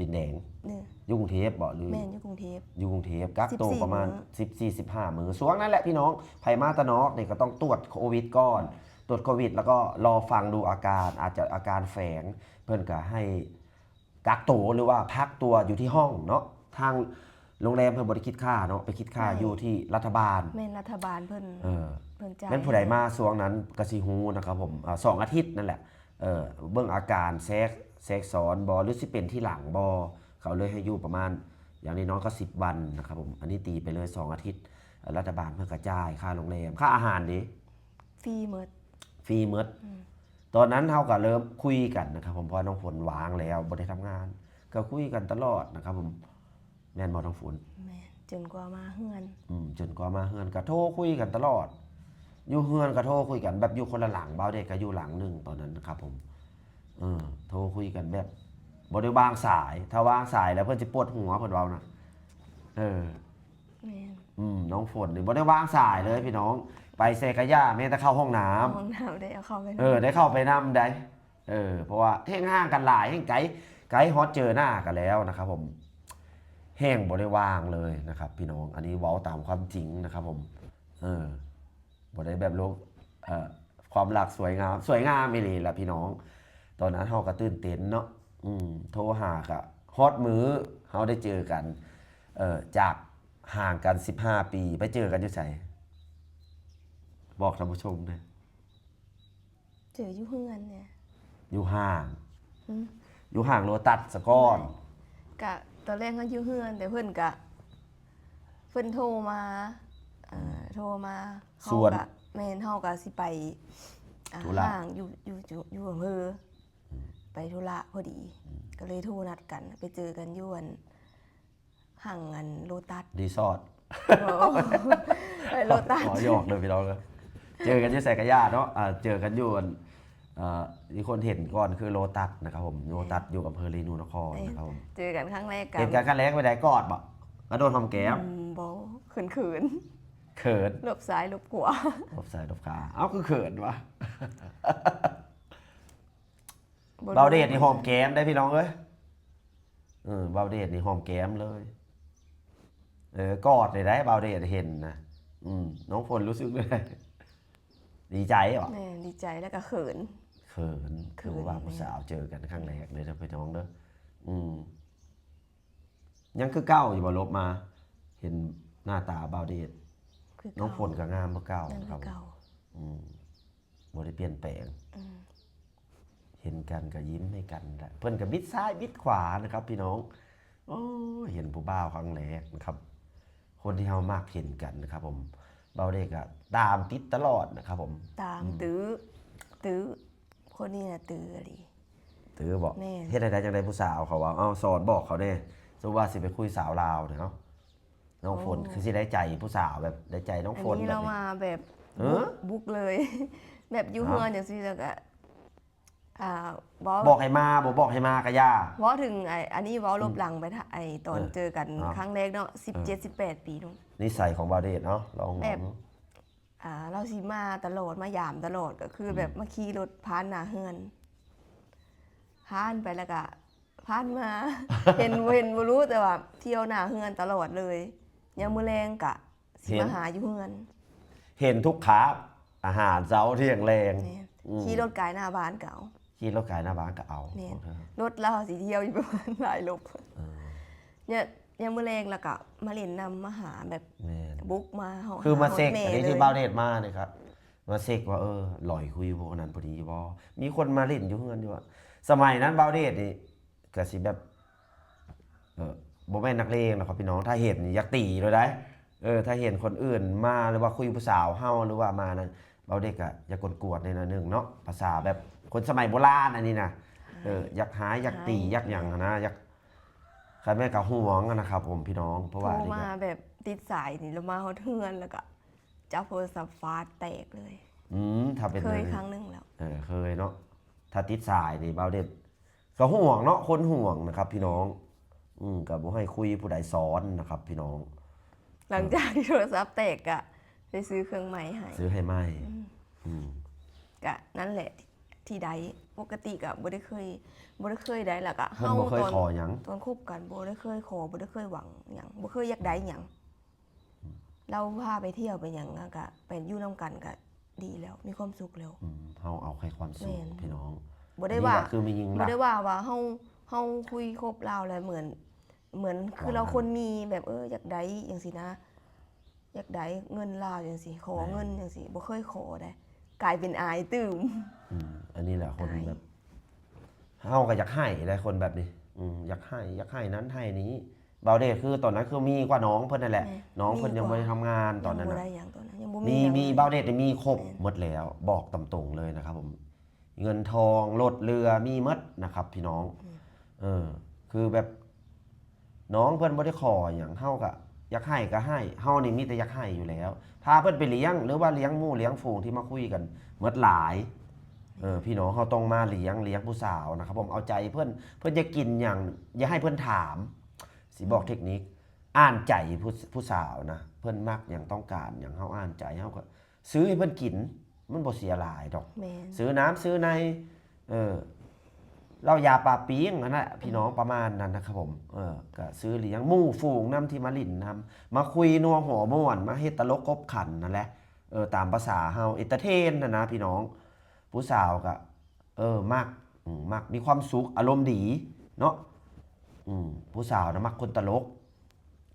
ດິນແດງ ເອີ ຢູ່ກຸງເທບບໍ່ ຫຼື? ແມ່ນ ຢູ່ກຸງເທບ ຢູ່ກຸງເທບ ກັກໂຕ ສິບສີ່ ປະມານ ມື້ ສິບສີ່ ສິບຫ້າ ມື້ ຊ່ວງນັ້ນແຫຼະພີ່ນ້ອງ ໃຜມາແຕ່ນອກນີ້ກໍຕ້ອງຕວດໂຄວິດກ່ອນ ຕວດໂຄວິດ ແລ້ວກໍລໍຟັງດູອາການ ອາດຈະອາການແຝງ ເພິ່ນກໍໃຫ້ ກັກໂຕ ຫຼືວ່າພັກຕົວຢູ່ທີ່ຫ້ອງເນາະ ທາງໂຮງແຮມເພິ່ນບໍ່ໄດ້ຄິດຄ່າເນາະ ໄປຄິດຄ່າ ແມ່ນ ຢູ່ທີ່ລັດຖະບານ ແມ່ນລັດຖະບານເພິ່ນ ເອີ ເພິ່ນຈ່າຍ ແມ່ນຜູ້ໃດມາຊ່ວງນັ້ນກໍຊິຮູ້ນະຄັບຜົມ ອາ ສອງອາທິດນັ້ນແຫຼະ ເອີ ເບິ່ງອາການແຊກ ແຊກຊ້ອນບໍ່ ຫຼືຊິເປັນທີຫຼັງບໍ່ ເຂົາເລີຍໃຫ້ຢູ່ປະມານ ຢ່າງນ້ອຍໆກໍສິບວັນນະຄັບຜົມ ອັນນີ້ຕີໄປເລີຍສອງອາທິດ ລັດຖະບານເພິ່ນກໍຈ່າຍຄ່າໂຮງແຮມ ຄ່າອາຫານເດ? ຟຣີໝົດ ຟຣີໝົດ ອືມ ຕອນນັ້ນເຮົາກໍເລີ່ມຄຸຍກັນນະຄັບຜົມ ເພາະວ່ານ້ອງຝົນວ່າງແລ້ວ ບໍ່ໄດ້ທຳງານ ກໍຄຸຍກັນຕະຫຼອດນະຄັບຜົມ ແມ່ນບໍ່ນ້ອງຝົນ? ແມ່ນ ຈົນກວ່າມາເຮືອນ ອືມ ຈົນກວ່າມາເຮືອນ ກໍໂທຄຸຍກັນຕະຫຼອດ ຢູ່ເຮືອນກໍໂທຄຸຍກັນ ແບບຢູ່ຄົນລະຫຼັງ ບ່າວເດດກໍຢູ່ຫຼັງໜຶ່ງຕອນນັ້ນນະຄັບຜົມ ເອີ ໂທຄຸຍກັນແບບບໍ່ໄດ້ວາງສາຍ ຖ້າວາງສາຍແລ້ວເພິ່ນຊິປວດຫົວ ເພິ່ນເວົ້ານະ ເອີ ແມ່ນ ອືມ ນ້ອງຝົນນີ້ບໍ່ໄດ້ວາງສາຍເລີຍພີ່ນ້ອງ ໄປໃສກະຢ່າ ແມ້ແຕ່ເຂົ້າຫ້ອງນ້ຳ ຫ້ອງນ້ຳໄດ້ເອົາເຂົ້າໄປນຳ ເອີ ໄດ້ເຂົ້າໄປນຳໃດ໋ ເອີ ເພາະວ່າແຮ່ງຫ່າງກັນຫຼາຍ ແຮ່ງໄກ ໄກຮອດເຈີໜ້າກັນແລ້ວນະຄັບຜົມ ແຮ່ງບໍ່ໄດ້ວ່າງເລີຍນະຄັບພີ່ນ້ອງ ອັນນີ້ເວົ້າຕາມຄວາມຈິງນະຄັບຜົມ ເອີ ບໍ່ໄດ້ແບບໂລກ ເອີ ຄວາມລັກສວຍງາມ ສວຍງາມອີ່ຫຼີລະພີ່ນ້ອງ ຕອນນັ້ນເຮົາກໍຕື່ນເຕັ້ນເນາະ ອືມ ໂທຫາກະຮອດມື້ເຮົາໄດ້ເຈີກັນ ເອີ ຈາກຫ່າງກັນສິບຫ້າປີ ໄປເຈີກັນຢູ່ໃສ? ບອກທ່ານຜູ້ຊົມແດ່ ເຈີຢູ່ເຮືອນແດ່ ຢູ່ຫ້າງ ອືມ ຢູ່ຫ້າງໂລຕັດສະກ່ອນ ກະຕອນແລກເຮົາຢູ່ເຮືອນ ແຕ່ເພິ່ນກະ ເພິ່ນໂທມາ ເອີ ໂທມາ ເຮົາກະ ແມ່ນ ເຮົາກະຊິໄປ ອ່າ ທຸລະ ຫ້າງຢູ່ ຢູ່ ຢູ່ ຢູ່ອຳເພີ ອືມ ໄປທຸລະພໍດີ ອືມ ກໍເລີຍໂທນັດກັນ ໄປເຈີກັນຢູ່ອັນ ຫ້າງອັນໂລຕັດ ຣີສອດ ໂອ້ ໄປໂລຕັດ ຂໍຫຍອກເດີພີ່ນ້ອງເດີ ເຈີກັນຢູ່ໃສກະຢ່າເນາະ ອ່າ ເຈີກັນຢູ່ອັນ ເອີ ມີຄົນເຫັນກ່ອນຄືໂລຕັດນະຄັບຜົມ ໂລຕັດຢູ່ອຳເພີເຣນູນະຄອນນະຄັບຜົມ ເຈີກັນຄັ້ງແລກ ເຫັນກັນຄັ້ງແລກເປັນໃດ ກອດບໍ່? ກະໂດດຫອມແກ້ມ? ອືມ ບໍ່ ເຂີນໆ ເຂີນ ຫຼົບຊ້າຍຫຼົບຂວາ ຫຼົບຊ້າຍຫຼົບຂວາ ເອົ້າ ຄືເຂີນວະ? ບໍ່ ບ່າວເດດນີ້ຫອມແກ້ມໄດ໋ພີ່ນ້ອງເອີຍ ເອີ ບ່າວເດດນີ້ຫອມແກ້ມເລີຍ ເອີ ກອດໄດ້ໄດ໋ ບ່າວເດດເຫັນນະ ອືມ ນ້ອງຝົນຮູ້ສຶກແນວໃດ? ດີໃຈບໍ່? ແມ່ນ ດີໃຈ ແລ້ວກໍເຂີນ ເຂີນ ເຂີນ ຄືວ່າຜູ້ສາວເຈີກັນຄັ້ງແລກເລີຍເດີພີ່ນ້ອງເດີ ອືມ ຍັງຄືເກົ່າຢູ່ບໍ່? ຫຼົບມາເຫັນໜ້າຕາບ່າວເດດ ຄືເກົ່າ ນ້ອງຝົນກໍງາມຄືເກົ່າ ຍັງຄືເກົ່າ ອືມ ບໍ່ໄດ້ປ່ຽນແປງ ອືມ ເຫັນກັນກໍຍິ້ມໃຫ້ກັນແຫຼະ ເພິ່ນກໍບິດຊ້າຍບິດຂວານະຄັບພີ່ນ້ອງ ໂອ້ຍ ເຫັນຜູ້ບ່າວຄັ້ງແລກນະຄັບ ຄົນທີ່ເຮົາມັກເຫັນກັນນະຄັບຜົມ ບ່າວເດດກໍຕາມຕິດຕະຫຼອດນະຄັບຜົມ ຕາມ ອືມ ຕື້ ຕື້ ຄົນນີ້ນະຕື້ອີ່ຫຼີ ຕື້ບໍ່? ແມ່ນ ເຮັດໃດ ຈັ່ງໃດຜູ້ສາວເຂົາວ່າ ເອົາ ສອນບອກເຂົາແດ່ ສົມມຸດວ່າຊິໄປຄຸຍສາວລາວນີ້ ເອົາ ນ້ອງຝົນ ໂອ້ ຄືຊິໄດ້ໃຈຜູ້ສາວ ແບບໄດ້ໃຈນ້ອງຝົນ ອັນນີ້ ແບບນີ້ ລາວມາແບບ ເອີ ບຸກ ບຸກເລີຍ ແບບຢູ່ເຮືອນຈັ່ງຊີ້ ແລ້ວກະ ອ່າ ບອກ ບອກໃຫ້ມາ ບໍ່ບອກໃຫ້ມາກະຢ່າ ເວົ້າເຖິງໄອ້ ອັນນີ້ເວົ້າ ອືມ ລົບຫຼັງໄປ ໄອ້ຕອນ ເອີ ເຈີກັນ ອ່າ ຄັ້ງແລກເນາະ ສິບເຈັດ ເອີ ສິບແປດປີເນາະ ນິໄສຂອງບ່າວເດດເນາະ ລອງ ແບບ ເນາະ ອ່າ ລາວຊິມາຕະຫຼອດ ມາຢາມຕະຫຼອດ ກໍຄືແບບ ອືມ ມາຂີ່ລົດຜ່ານໜ້າເຮືອນ ຜ່ານໄປແລ້ວກະຜ່ານມາ ເຫັນບໍ່ເຫັນບໍ່ຮູ້ ແຕ່ວ່າທ່ຽວໜ້າເຮືອນຕະຫຼອດເລີຍ. ຍາມມື້ແລງກະຊິມາຫາຢູ່ເຮືອນ ເຫັນທຸກຄາບອາຫານເຊົ້າທ່ຽງແລງ. ແມ່ນ ອືມ ຂີ່ລົດກາຍໜ້າບ້ານກໍເອົາ ຂີ່ລົດກາຍໜ້າບ້ານກໍເອົາ. ແມ່ນ ລົດລາວຊິທ່ຽວຢູ່ປະມານຫຼາຍລົບ. ເອີ ຍາມ ຍາມມື້ແລງລະກະມາຫຼິ້ນນຳ ມາຫາແບບ ແມ່ນ ບຸກມາເຮົາ ຄືມາເຊັກ ອັນນີ້ທີ່ບ່າວເດດມານີ້ຄັບ ມາເຊັກວ່າ ເອີ ລອຍຄຸຍພວກນັ້ນຜູ້ນີ້ບໍ່ ມີຄົນມາຫຼິ້ນຢູ່ເຮືອນຢູ່. ສະໄໝນັ້ນບ່າວເດດນີ້ກະຊິແບບ ເອີ ບໍ່ແມ່ນນັກເລງນະຄັບພີ່ນ້ອງ ຖ້າເຫັນນີ້ຢາກຕີໂລດໃດ໋. ເອີ ຖ້າເຫັນຄົນອື່ນມາ ຫຼືວ່າຄຸຍຜູ້ສາວເຮົາ ຫຼືວ່າມານັ້ນ ບ່າວເດດກະຢາກກວດໆແດ່ໜ້ອຍໜຶ່ງເນາະ ພາສາແບບຄົນສະໄໝໂບລານອັນນີ້ນະ. ເອີ ຢາກຮ້າຍ ຢາກຕີ ຢາກຫຍັງຫັ້ນນະ ຢາກ ຄັນແມ່ນກະຫວງນະຄັບຜົມພີ່ນ້ອງ ເພາະວ່າໂທມາແບບຕິດສາຍນີ້ ລະມາຮອດເຮືອນ ລະກະຈັບໂທລະສັບຟາດແຕກເລີຍ. ອືມ ຖ້າເປັນ ເຄີຍຄັ້ງໜຶ່ງແລ້ວ. ເອີ ເຄີຍເນາະ ຖ້າຕິດສາຍນີ້ບ່າວເດດກະຫວງເນາະ ຄົນຫວງນະຄັບພີ່ນ້ອງ. ອືມ ກະບໍ່ໃຫ້ຄຸຍຜູ້ໃດສອນນະຄັບພີ່ນ້ອງ. ຫຼັງຈາກທີ່ໂທລະສັບແຕກກະໄປຊື້ເຄື່ອງໃໝ່ໃຫ້ ຊື້ໃຫ້ໃໝ່. ອືມ ອືມ ກະນັ້ນແຫຼະທີ່ໄດ້ ປົກກະຕິກະບໍ່ໄດ້ເຄີຍ ບໍ່ໄດ້ເຄີຍໄດ້ ລະກະເຮົາ ບໍ່ເຄີຍຂໍຫຍັງ ຕອນຄົບກັນບໍ່ໄດ້ເຄີຍຂໍ ບໍ່ໄດ້ເຄີຍຫວັງຫຍັງ ບໍ່ເຄີຍຢາກໄດ້ຫຍັງ. ລາວພາໄປທ່ຽວໄປຫຍັງ ລະກະໄປຢູ່ນຳກັນກະດີແລ້ວ ມີຄວາມສຸກແລ້ວ. ອືມ ເຮົາເອົາແຄ່ຄວາມສຸກ ແມ່ນ ພີ່ນ້ອງ. ບໍ່ໄດ້ວ່າ ຄືມີຍິງ ບໍ່ໄດ້ວ່າ ວ່າເຮົາ ເຮົາຄຸຍຄົບລາວແລ້ວເໝືອນ ເໝືອນຄືລາວຄົນມີແບບ ເອີ ຢາກໄດ້ຈັ່ງຊີ້ນະ ຢາກໄດ້ເງິນລາວຈັ່ງຊີ້ ຂໍເງິນຈັ່ງຊີ້ ບໍ່ເຄີຍຂໍໃດ໋ ກາຍເປັນອາຍຕື່ມ. ອືມ ອັນນີ້ແຫຼະຄົນແບບ ເຮົາກໍຢາກໃຫ້ໄດ໋ ຄົນແບບນີ້. ອືມ ຢາກໃຫ້ ຢາກໃຫ້ນັ້ນໃຫ້ນີ້. ບ່າວເດດຄືຕອນນັ້ນຄືມີກວ່ານ້ອງເພິ່ນນັ້ນແຫຼະ ນ້ອງເພິ່ນຍັງບໍ່ໄດ້ທຳງານຕອນນັ້ນນະ ມີ ມີ ບ່າວເດດນີ້ມີຄົບໝົດແລ້ວ ບອກຕາມຕົງເລີຍນະຄັບຜົມ. ເງິນທອງ ລົດເຮືອ ມີໝົດນະຄັບພີ່ນ້ອງ. ເອີ ຄືແບບນ້ອງເພິ່ນບໍ່ໄດ້ຂໍຫຍັງ ເຮົາກະຢາກໃຫ້ກະໃຫ້ ເຮົານີ້ມີແຕ່ຢາກໃຫ້ຢູ່ແລ້ວ ພາເພິ່ນໄປລ້ຽງ ຫຼືວ່າລ້ຽງໝູ່ລ້ຽງຝູງທີ່ມາຄຸຍກັນໝົດຫຼາຍ. ເອີ ພີ່ນ້ອງເຮົາຕ້ອງມາລ້ຽງ ລ້ຽງຜູ້ສາວນະຄັບຜົມ ເອົາໃຈເພິ່ນ ເພິ່ນຢາກກິນຫຍັງ ຢ່າໃຫ້ເພິ່ນຖາມ. ຊິບອກເທັກນິກ ອ່ານໃຈຜູ້ ຜູ້ສາວນະ ເພິ່ນມັກຫຍັງ ຕ້ອງການຫຍັງ ເຮົາອ່ານໃຈ ເຮົາກໍ ຊື້ໃຫ້ເພິ່ນກິນ ມັນບໍ່ເສຍຫຼາຍດອກ. ແມ່ນ ຊື້ນ້ຳຊື້ໃນ ເອີ ເຫຼົ້າຢາປາປີ້ງຫັ້ນນະ ພີ່ນ້ອງ ປະມານນັ້ນນະຄັບຜົມ. ເອີ ກະຊື້ລ້ຽງໝູ່ຝູງນຳທີ່ມາຫຼິ້ນນຳ ມາຄຸຍນົວຫົວມ່ວນ ມາເຮັດຕະຫຼົກຂົບຂັນຫັ້ນແຫຼະ. ເອີ ຕາມພາສາເຮົາ ເອັນເຕີເທນຫັ້ນນະພີ່ນ້ອງ. ຜູ້ສາວກະ ເອີ ມັກ ອືມ ມັກ ມີຄວາມສຸກ ອາລົມດີເນາະ. ອືມ ຜູ້ສາວນະມັກຄົນຕະຫຼົກ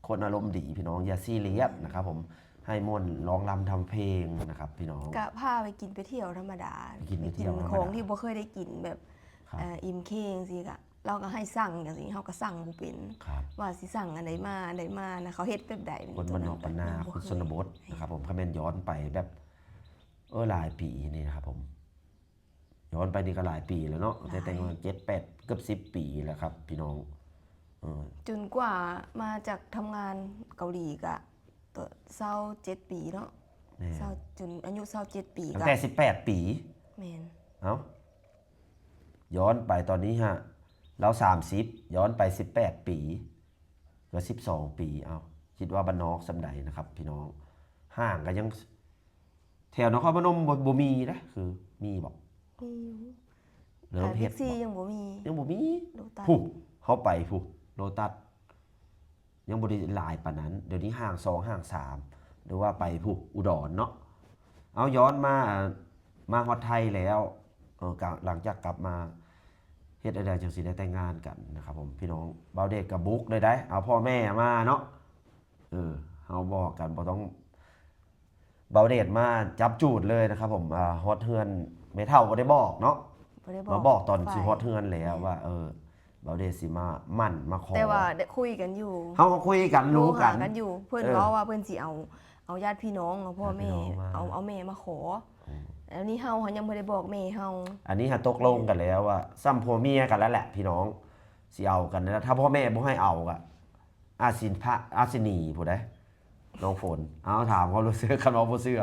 ຄົນອາລົມດີພີ່ນ້ອງ ຢ່າຊີຣຽສນະຄັບຜົມ ໃຫ້ມ່ວນຮ້ອງລຳທຳເພງນະຄັບພີ່ນ້ອງ. ກະພາໄປກິນໄປທ່ຽວທຳມະດາ ໄປກິນໄປທ່ຽວທຳມະດາ ໄປກິນຂອງທີ່ບໍ່ເຄີຍໄດ້ກິນແບບ ເອີ ອີ່ມເຄງຊີ້ ກະລາວກະໃຫ້ສັ່ງຈັ່ງຊີ້ ເຮົາກະສັ່ງບໍ່ເປັນ ວ່າຊິສັ່ງອັນໃດມາ ອັນໃດມານະ ເຂົາເຮັດແບບໃດ. ຄົນບ້ານນອກບ້ານນາ ຄົນຊົນນະບົດນະຄັບຜົມ ຄັນແມ່ນຍ້ອນໄປແບບ ເອີ ຫຼາຍປີນີ້ນະຄັບຜົມ. ຍ້ອນໄປນີ້ກໍຫຼາຍປີແລ້ວເນາະ ແຕ່ແຕ່ງງານເຈັດແປດ ເກືອບສິບປີແລ້ວຄັບພີ່ນ້ອງ. ເອີ ຈົນກວ່າມາຈາກທຳງານເກົາຫຼີກະ ຊາວເຈັດປີເນາະ. ແມ່ນ ຊາວ ຈົນອາຍຸຊາວເຈັດປີ ຕັ້ງແຕ່ສິບແປດປີ. ແມ່ນ ເອົ້າ ຍ້ອນໄປຕອນນີ້ຫະ ລາວສາມສິບ ຍ້ອນໄປສິບແປດປີ ເກືອບສິບສອງປີ. ເອົ້າ ຄິດວ່າບ້ານນອກສ່ຳໃດນະຄັບພີ່ນ້ອງ ຫ້າງກໍຍັງ ແຖວນະຄອນພະນົມບໍ່ ບໍ່ມີເດ້ ຄືມີບໍ່? ມີຢູ່ ເລີ່ມເຮັດບໍ່? ຍັງບໍ່ມີ ຍັງບໍ່ມີ. ໂລຕັສ ພຸ້ນ ເຮົາໄປພຸ້ນ ໂລຕັສ ຍັງບໍ່ໄດ້ຫຼາຍປານນັ້ນ. ດຽວນີ້ຫ້າງສອງ ຫ້າງສາມ ຫຼືວ່າໄປພຸ້ນ ອຸດອນເນາະ. ເອົາ ຍ້ອນມາ ມາຮອດໄທແລ້ວ ເອີ ກະ ຫຼັງຈາກກັບມາ ເຮັດແນວໃດຈັ່ງຊິໄດ້ແຕ່ງງານກັນນະຄັບຜົມ ພີ່ນ້ອງ. ບ່າວເດດກະບຸກເລີຍໄດ໋ ເອົາພໍ່ແມ່ມາເນາະ. ເອີ ເຮົາບອກກັນ ບໍ່ຕ້ອງ ບ່າວເດດມາຈັບຈູດເລີຍນະຄັບຜົມ. ອ່າ ຮອດເຮືອນແມ່ເຖົ້າບໍ່ໄດ້ບອກເນາະ ບໍ່ໄດ້ບອກ ມາບອກຕອນຊິຮອດເຮືອນແລ້ວວ່າ ເອີ ບ່າວເດດຊິມາໝັ້ນມາຂໍ. ແຕ່ວ່າໄດ້ຄຸຍກັນຢູ່ ເຮົາກໍຄຸຍກັນ ໂທຫາກັນຢູ່ ເພິ່ນເວົ້າວ່າເພິ່ນຊິເອົາ ເອົາຍາດພີ່ນ້ອງ ເອົາພໍ່ແມ່ ເອົາ ເອົາແມ່ມາຂໍ. ອັນນີ້ເຮົາ ເຮົາຍັງບໍ່ໄດ້ບອກແມ່ເຮົາ. ອັນນີ້ຫາຕົກລົງກັນແລ້ວວ່າ ສ່ຳຜົວເມຍກັນແລ້ວແຫຼະ ພີ່ນ້ອງ ຊິເອົາກັນນະ. ຖ້າພໍ່ແມ່ບໍ່ໃຫ້ເອົາກະ ອາດຊິພະ ອາດຊິໜີພຸ້ນເດ້ ນ້ອງຝົນ. ເອົາ ຖາມຄວາມຮູ້ສຶກ ຄັນວ່າບໍ່ເຊື່ອ.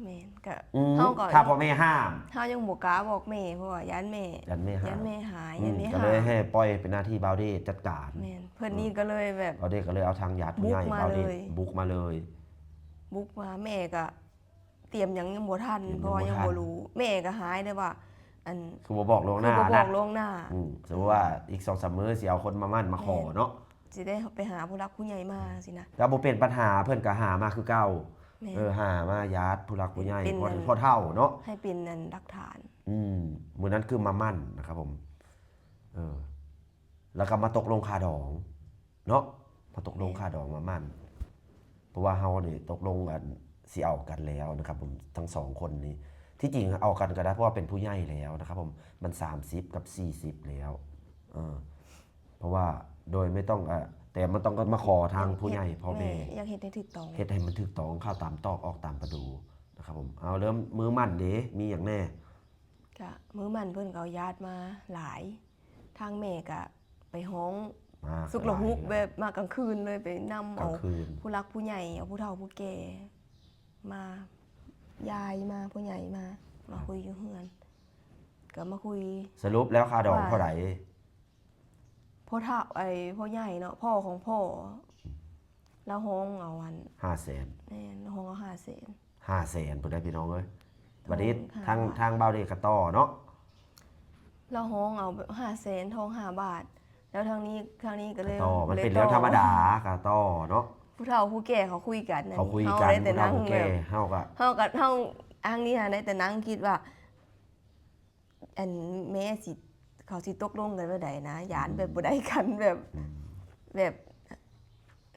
ແມ່ນ ກະ ອືມ ເຮົາກໍ ຖ້າພໍ່ແມ່ຫ້າມ ເຮົາຍັງບໍ່ກ້າບອກແມ່ ເພາະວ່າຢ້ານແມ່ ຢ້ານແມ່ຫ້າມ ຢ້ານແມ່ຫາຍ ອືມ ຢ້ານແມ່ຫ້າມ ກໍເລີຍໃຫ້ປ່ອຍເປັນໜ້າທີ່ບ່າວເດດຈັດການ. ແມ່ນ ເພິ່ນນີ້ກໍເລີຍແບບ ບ່າວເດດກໍເລີຍເອົາທາງຍາດຜູ້ໃຫຍ່ ບຸກມາເລີຍ ບ່າວເດດບຸກມາເລີຍ ບຸກມາ ແມ່ກໍ ຕຽມຫຍັງຍັງບໍ່ທັນ ຍັງ ເພາະວ່າຍັງ ຍັງບໍ່ທັນ ບໍ່ຮູ້ ແມ່ກໍຫາຍໄດ້ວ່າ ອັນ ຄືບໍ່ບອກລ່ວງໜ້າ ຄືບໍ່ບອກ ນະ ລ່ວງໜ້າ ອືມ ສົມມຸດວ່າອີກສອງສາມມື້ຊິເອົາຄົນມາໝັ້ນມາຂໍ ແມ່ນ ເນາະ ຊິໄດ້ໄປຫາຜູ້ຫຼັກຜູ້ໃຫຍ່ມາຊີ້ນະ ກໍບໍ່ເປັນປັນຫາ ເພິ່ນກໍຫາມາຄືເກົ່າ ແມ່ນ ເອີ ຫາມາຍາດຜູ້ຫຼັກຜູ້ໃຫຍ່ ເປັນ ພໍ່ ພໍ່ເຖົ້າເນາະ ໃຫ້ເປັນອັນຫຼັກຖານ ອືມ ມື້ນັ້ນຄືມາໝັ້ນນະຄັບຜົມ ເອີ ແລ້ວກໍມາຕົກລົງຄ່າດອງເນາະ ມາຕົກລົງ ແມ່ນ ຄ່າດອງມາໝັ້ນ ເພາະວ່າເຮົານີ້ຕົກລົງ ອັນ ຊິເອົາກັນແລ້ວນະຄັບຜົມ ທັງສອງຄົນນີ້ ທີ່ຈິງເອົາກັນກໍໄດ້ ເພາະວ່າເປັນຜູ້ໃຫຍ່ແລ້ວນະຄັບຜົມ ມັນສາມສິບກັບສີ່ສິບແລ້ວ ເອີ ເພາະວ່າໂດຍບໍ່ຕ້ອງ ເອີ ແຕ່ມັນຕ້ອງມາຂໍທາງຜູ້ໃຫຍ່ ເຮັດ ພໍ່ແມ່ ແມ່ ຢາກເຮັດໃຫ້ຖືກຕ້ອງ ເຮັດໃຫ້ມັນຖືກຕ້ອງ ເຂົ້າຕາມຕອກອອກຕາມປະຕູນະຄັບຜົມ ເອົາ ເລີ່ມມື້ໝັ້ນເດ ມີຫຍັງແດ່? ກະມື້ໝັ້ນເພິ່ນກໍເອົາຍາດມາຫຼາຍ ທາງແມ່ກະໄປຮ້ອງ ມາ ສຸກລະຫຸກ ຫຼາຍ ແບບມາກາງຄືນເລີຍ ໄປນຳເອົາ ກາງຄືນ ຜູ້ຫຼັກຜູ້ໃຫຍ່ ເອົາຜູ້ເຖົ້າຜູ້ແກ່ມາ ຍາຍມາ ຜູ້ໃຫຍ່ມາ ມາຄຸຍຢູ່ເຮືອນ ກໍມາຄຸຍ ສະຫຼຸບແລ້ວຄ່າດອງເທົ່າໃດ? ພໍ່ເຖົ້າ ໄອ້ ພໍ່ໃຫຍ່ເນາະ ພໍ່ຂອງພໍ່ ລາວຮ້ອງເອົາອັນ ຫ້າແສນ ແມ່ນ ລາວຮ້ອງເອົາຫ້າແສນ ຫ້າແສນພຸ້ນໃດ໋ພີ່ນ້ອງເອີຍ ບັດນີ້ທາງ ທາງບ່າວເດດກໍຕໍ່ເນາະ ລາວຮ້ອງເອົາແບບຫ້າແສນ ທອງຫ້າບາດ ແລ້ວທາງນີ້ ທາງນີ້ກໍເລີຍ ກໍຕໍ່ ມັນເປັນເລື່ອງທຳມະດາ ກໍຕໍ່ເນາະ ຜູ້ເຖົ້າຜູ້ແກ່ເຂົາຄຸຍກັນ ເຂົາຄຸຍກັນ ເຮົາໄດ້ແຕ່ນັ່ງ ຜູ້ເຖົ້າຜູ້ແກ່ ແບບ ເຮົາກໍ ເຮົາກໍ ເຮົາ ທາງນີ້ຫັ້ນໄດ້ແຕ່ນັ່ງຄິດວ່າ ອັນແມ່ຊິ ເຂົາຊິຕົກລົງກັນແບບໃດນະ ຢ້ານແບບ ອືມ ບໍ່ໄດ້ກັນແບບ ອືມ ແບບ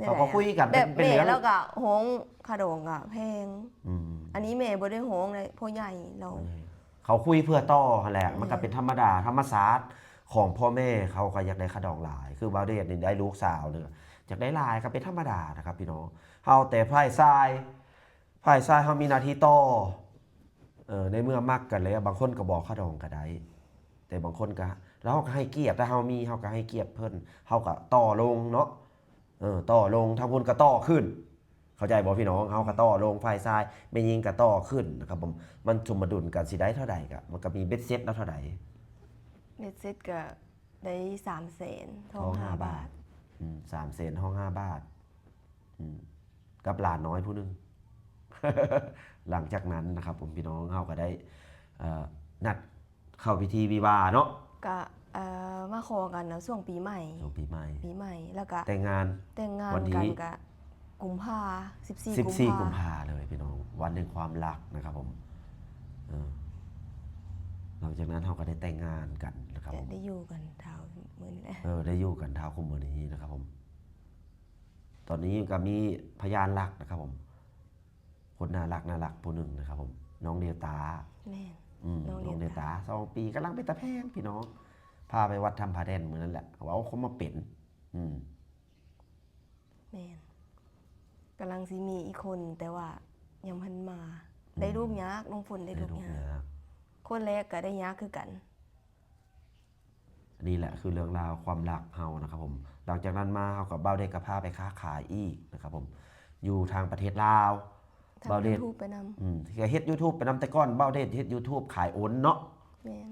ເຂົາກໍຄຸຍກັນ ແບບ ເປັນ ເປັນເລື່ອງ ແມ່ລາວກໍຮ້ອງຄ່າດອງກໍແພງ ອືມ ອັນນີ້ແມ່ບໍ່ໄດ້ຮ້ອງເດ້ ພໍ່ໃຫຍ່ລາວ ເອີ ເຂົາຄຸຍເພື່ອຕໍ່ຫັ້ນແຫຼະ ແມ່ນ ມັນກໍເປັນທຳມະດາ ທຳມະຊາດຂອງພໍ່ແມ່ ເຂົາກໍຢາກໄດ້ຄ່າດອງຫຼາຍ ຄືບ່າວເດດນີ້ໄດ້ລູກສາວນີ້ ຢາກໄດ້ຫຼາຍກໍເປັນທຳມະດານະຄັບພີ່ນ້ອງ ເຮົາແຕ່ຝ່າຍຊາຍ ຝ່າຍຊາຍເຮົາມີໜ້າທີ່ຕໍ່ ເອີ ໃນເມື່ອມັກກັນແລ້ວ ບາງຄົນກໍບອກຄ່າດອງກໍໄດ້ ແຕ່ບາງຄົນກໍ ແລ້ວເຮົາກໍໃຫ້ກຽດ ຖ້າເຮົາມີ ເຮົາກໍໃຫ້ກຽດເພິ່ນ ເຮົາກໍຕໍ່ລົງເນາະ ເອີ ຕໍ່ລົງ ທາງພຸ້ນກໍຕໍ່ຂຶ້ນ ເຂົ້າໃຈບໍ່ພີ່ນ້ອງ? ເຮົາກໍຕໍ່ລົງ ຝ່າຍຊາຍ ແມ່ຍິງກໍຕໍ່ຂຶ້ນນະຄັບຜົມ ມັນສົມມະດຸນກັນ ຊິໄດ້ເທົ່າໃດກໍ ມັນກໍມີເບັດເສັດແລ້ວເທົ່າໃດ? ເບັດເສັດກໍໄດ້ສາມແສນ ທອງຫ້າບາດ ອືມ ສາມແສນ ທອງຫ້າບາດ ອືມ ກັບຫຼານນ້ອຍຜູ້ໜຶ່ງ ຫຼັງຈາກນັ້ນນະຄັບຜົມ ພີ່ນ້ອງ ເຮົາກໍໄດ້ ເອີ ນັດເຂົ້າພິທີວິວາເນາະ ກະ ເອີ ມາຂໍກັນເນາະ ຊ່ວງປີໃໝ່ ຊ່ວງປີໃໝ່ ປີໃໝ່ ແລ້ວກະແຕ່ງງານ ແຕ່ງງານກັນກະກຸມພາ ສິບສີ່ ສິບສີ່ ກຸມພາ ກຸມພາເລີຍພີ່ນ້ອງ ວັນແຫ່ງຄວາມລັກນະຄັບຜົມ ເອີ ຫຼັງຈາກນັ້ນເຮົາກໍໄດ້ແຕ່ງງານກັນນະຄັບຜົມ ໄດ້ຢູ່ກັນເທົ່າມື້ນີ້ແຫຼະ ເອີ ໄດ້ຢູ່ກັນເທົ່າຄຸມື້ນີ້ນະຄັບຜົມ ຕອນນີ້ກໍມີພະຍານລັກນະຄັບຜົມ ຄົນໜ້າຮັກ ໜ້າຮັກຜູ້ໜຶ່ງນະຄັບຜົມ ນ້ອງເດວຕາ ແມ່ນ ອືມ ນ້ອງເດວຕາ ນ້ອງເດວຕາ ສອງປີ ກຳລັງເປັນຕາແພງພີ່ນ້ອງ ພາໄປວັດທຳຜາແດນມື້ນັ້ນແຫຼະ ເວົ້າຄວາມມາເປັນ ອືມ ແມ່ນ ກຳລັງຊິມີອີກຄົນ ແຕ່ວ່າຍັງບໍ່ທັນມາ ອືມ ໄດ້ລູກຍາກ ນ້ອງຝົນໄດ້ລູກຍາກ ໄດ້ລູກຍາກ ຄົນແລກກໍໄດ້ຍາກຄືກັນ. ອັນນີ້ແຫຼະຄືເລື່ອງລາວຄວາມລັກເຮົານະຄັບຜົມ ຫຼັງຈາກນັ້ນມາເຮົາກັບບ່າວເດດກໍພາໄປຄ້າຂາຍອີກນະຄັບຜົມ ຢູ່ທາງປະເທດລາວ ທາງ ບ່າວເດດ YouTube ໄປນຳ ອືມ ກໍເຮັດ YouTube ໄປນຳ ແຕ່ກ່ອນບ່າວເດດເຮັດ YouTube ຂາຍອົນເນາະ ແມ່ນ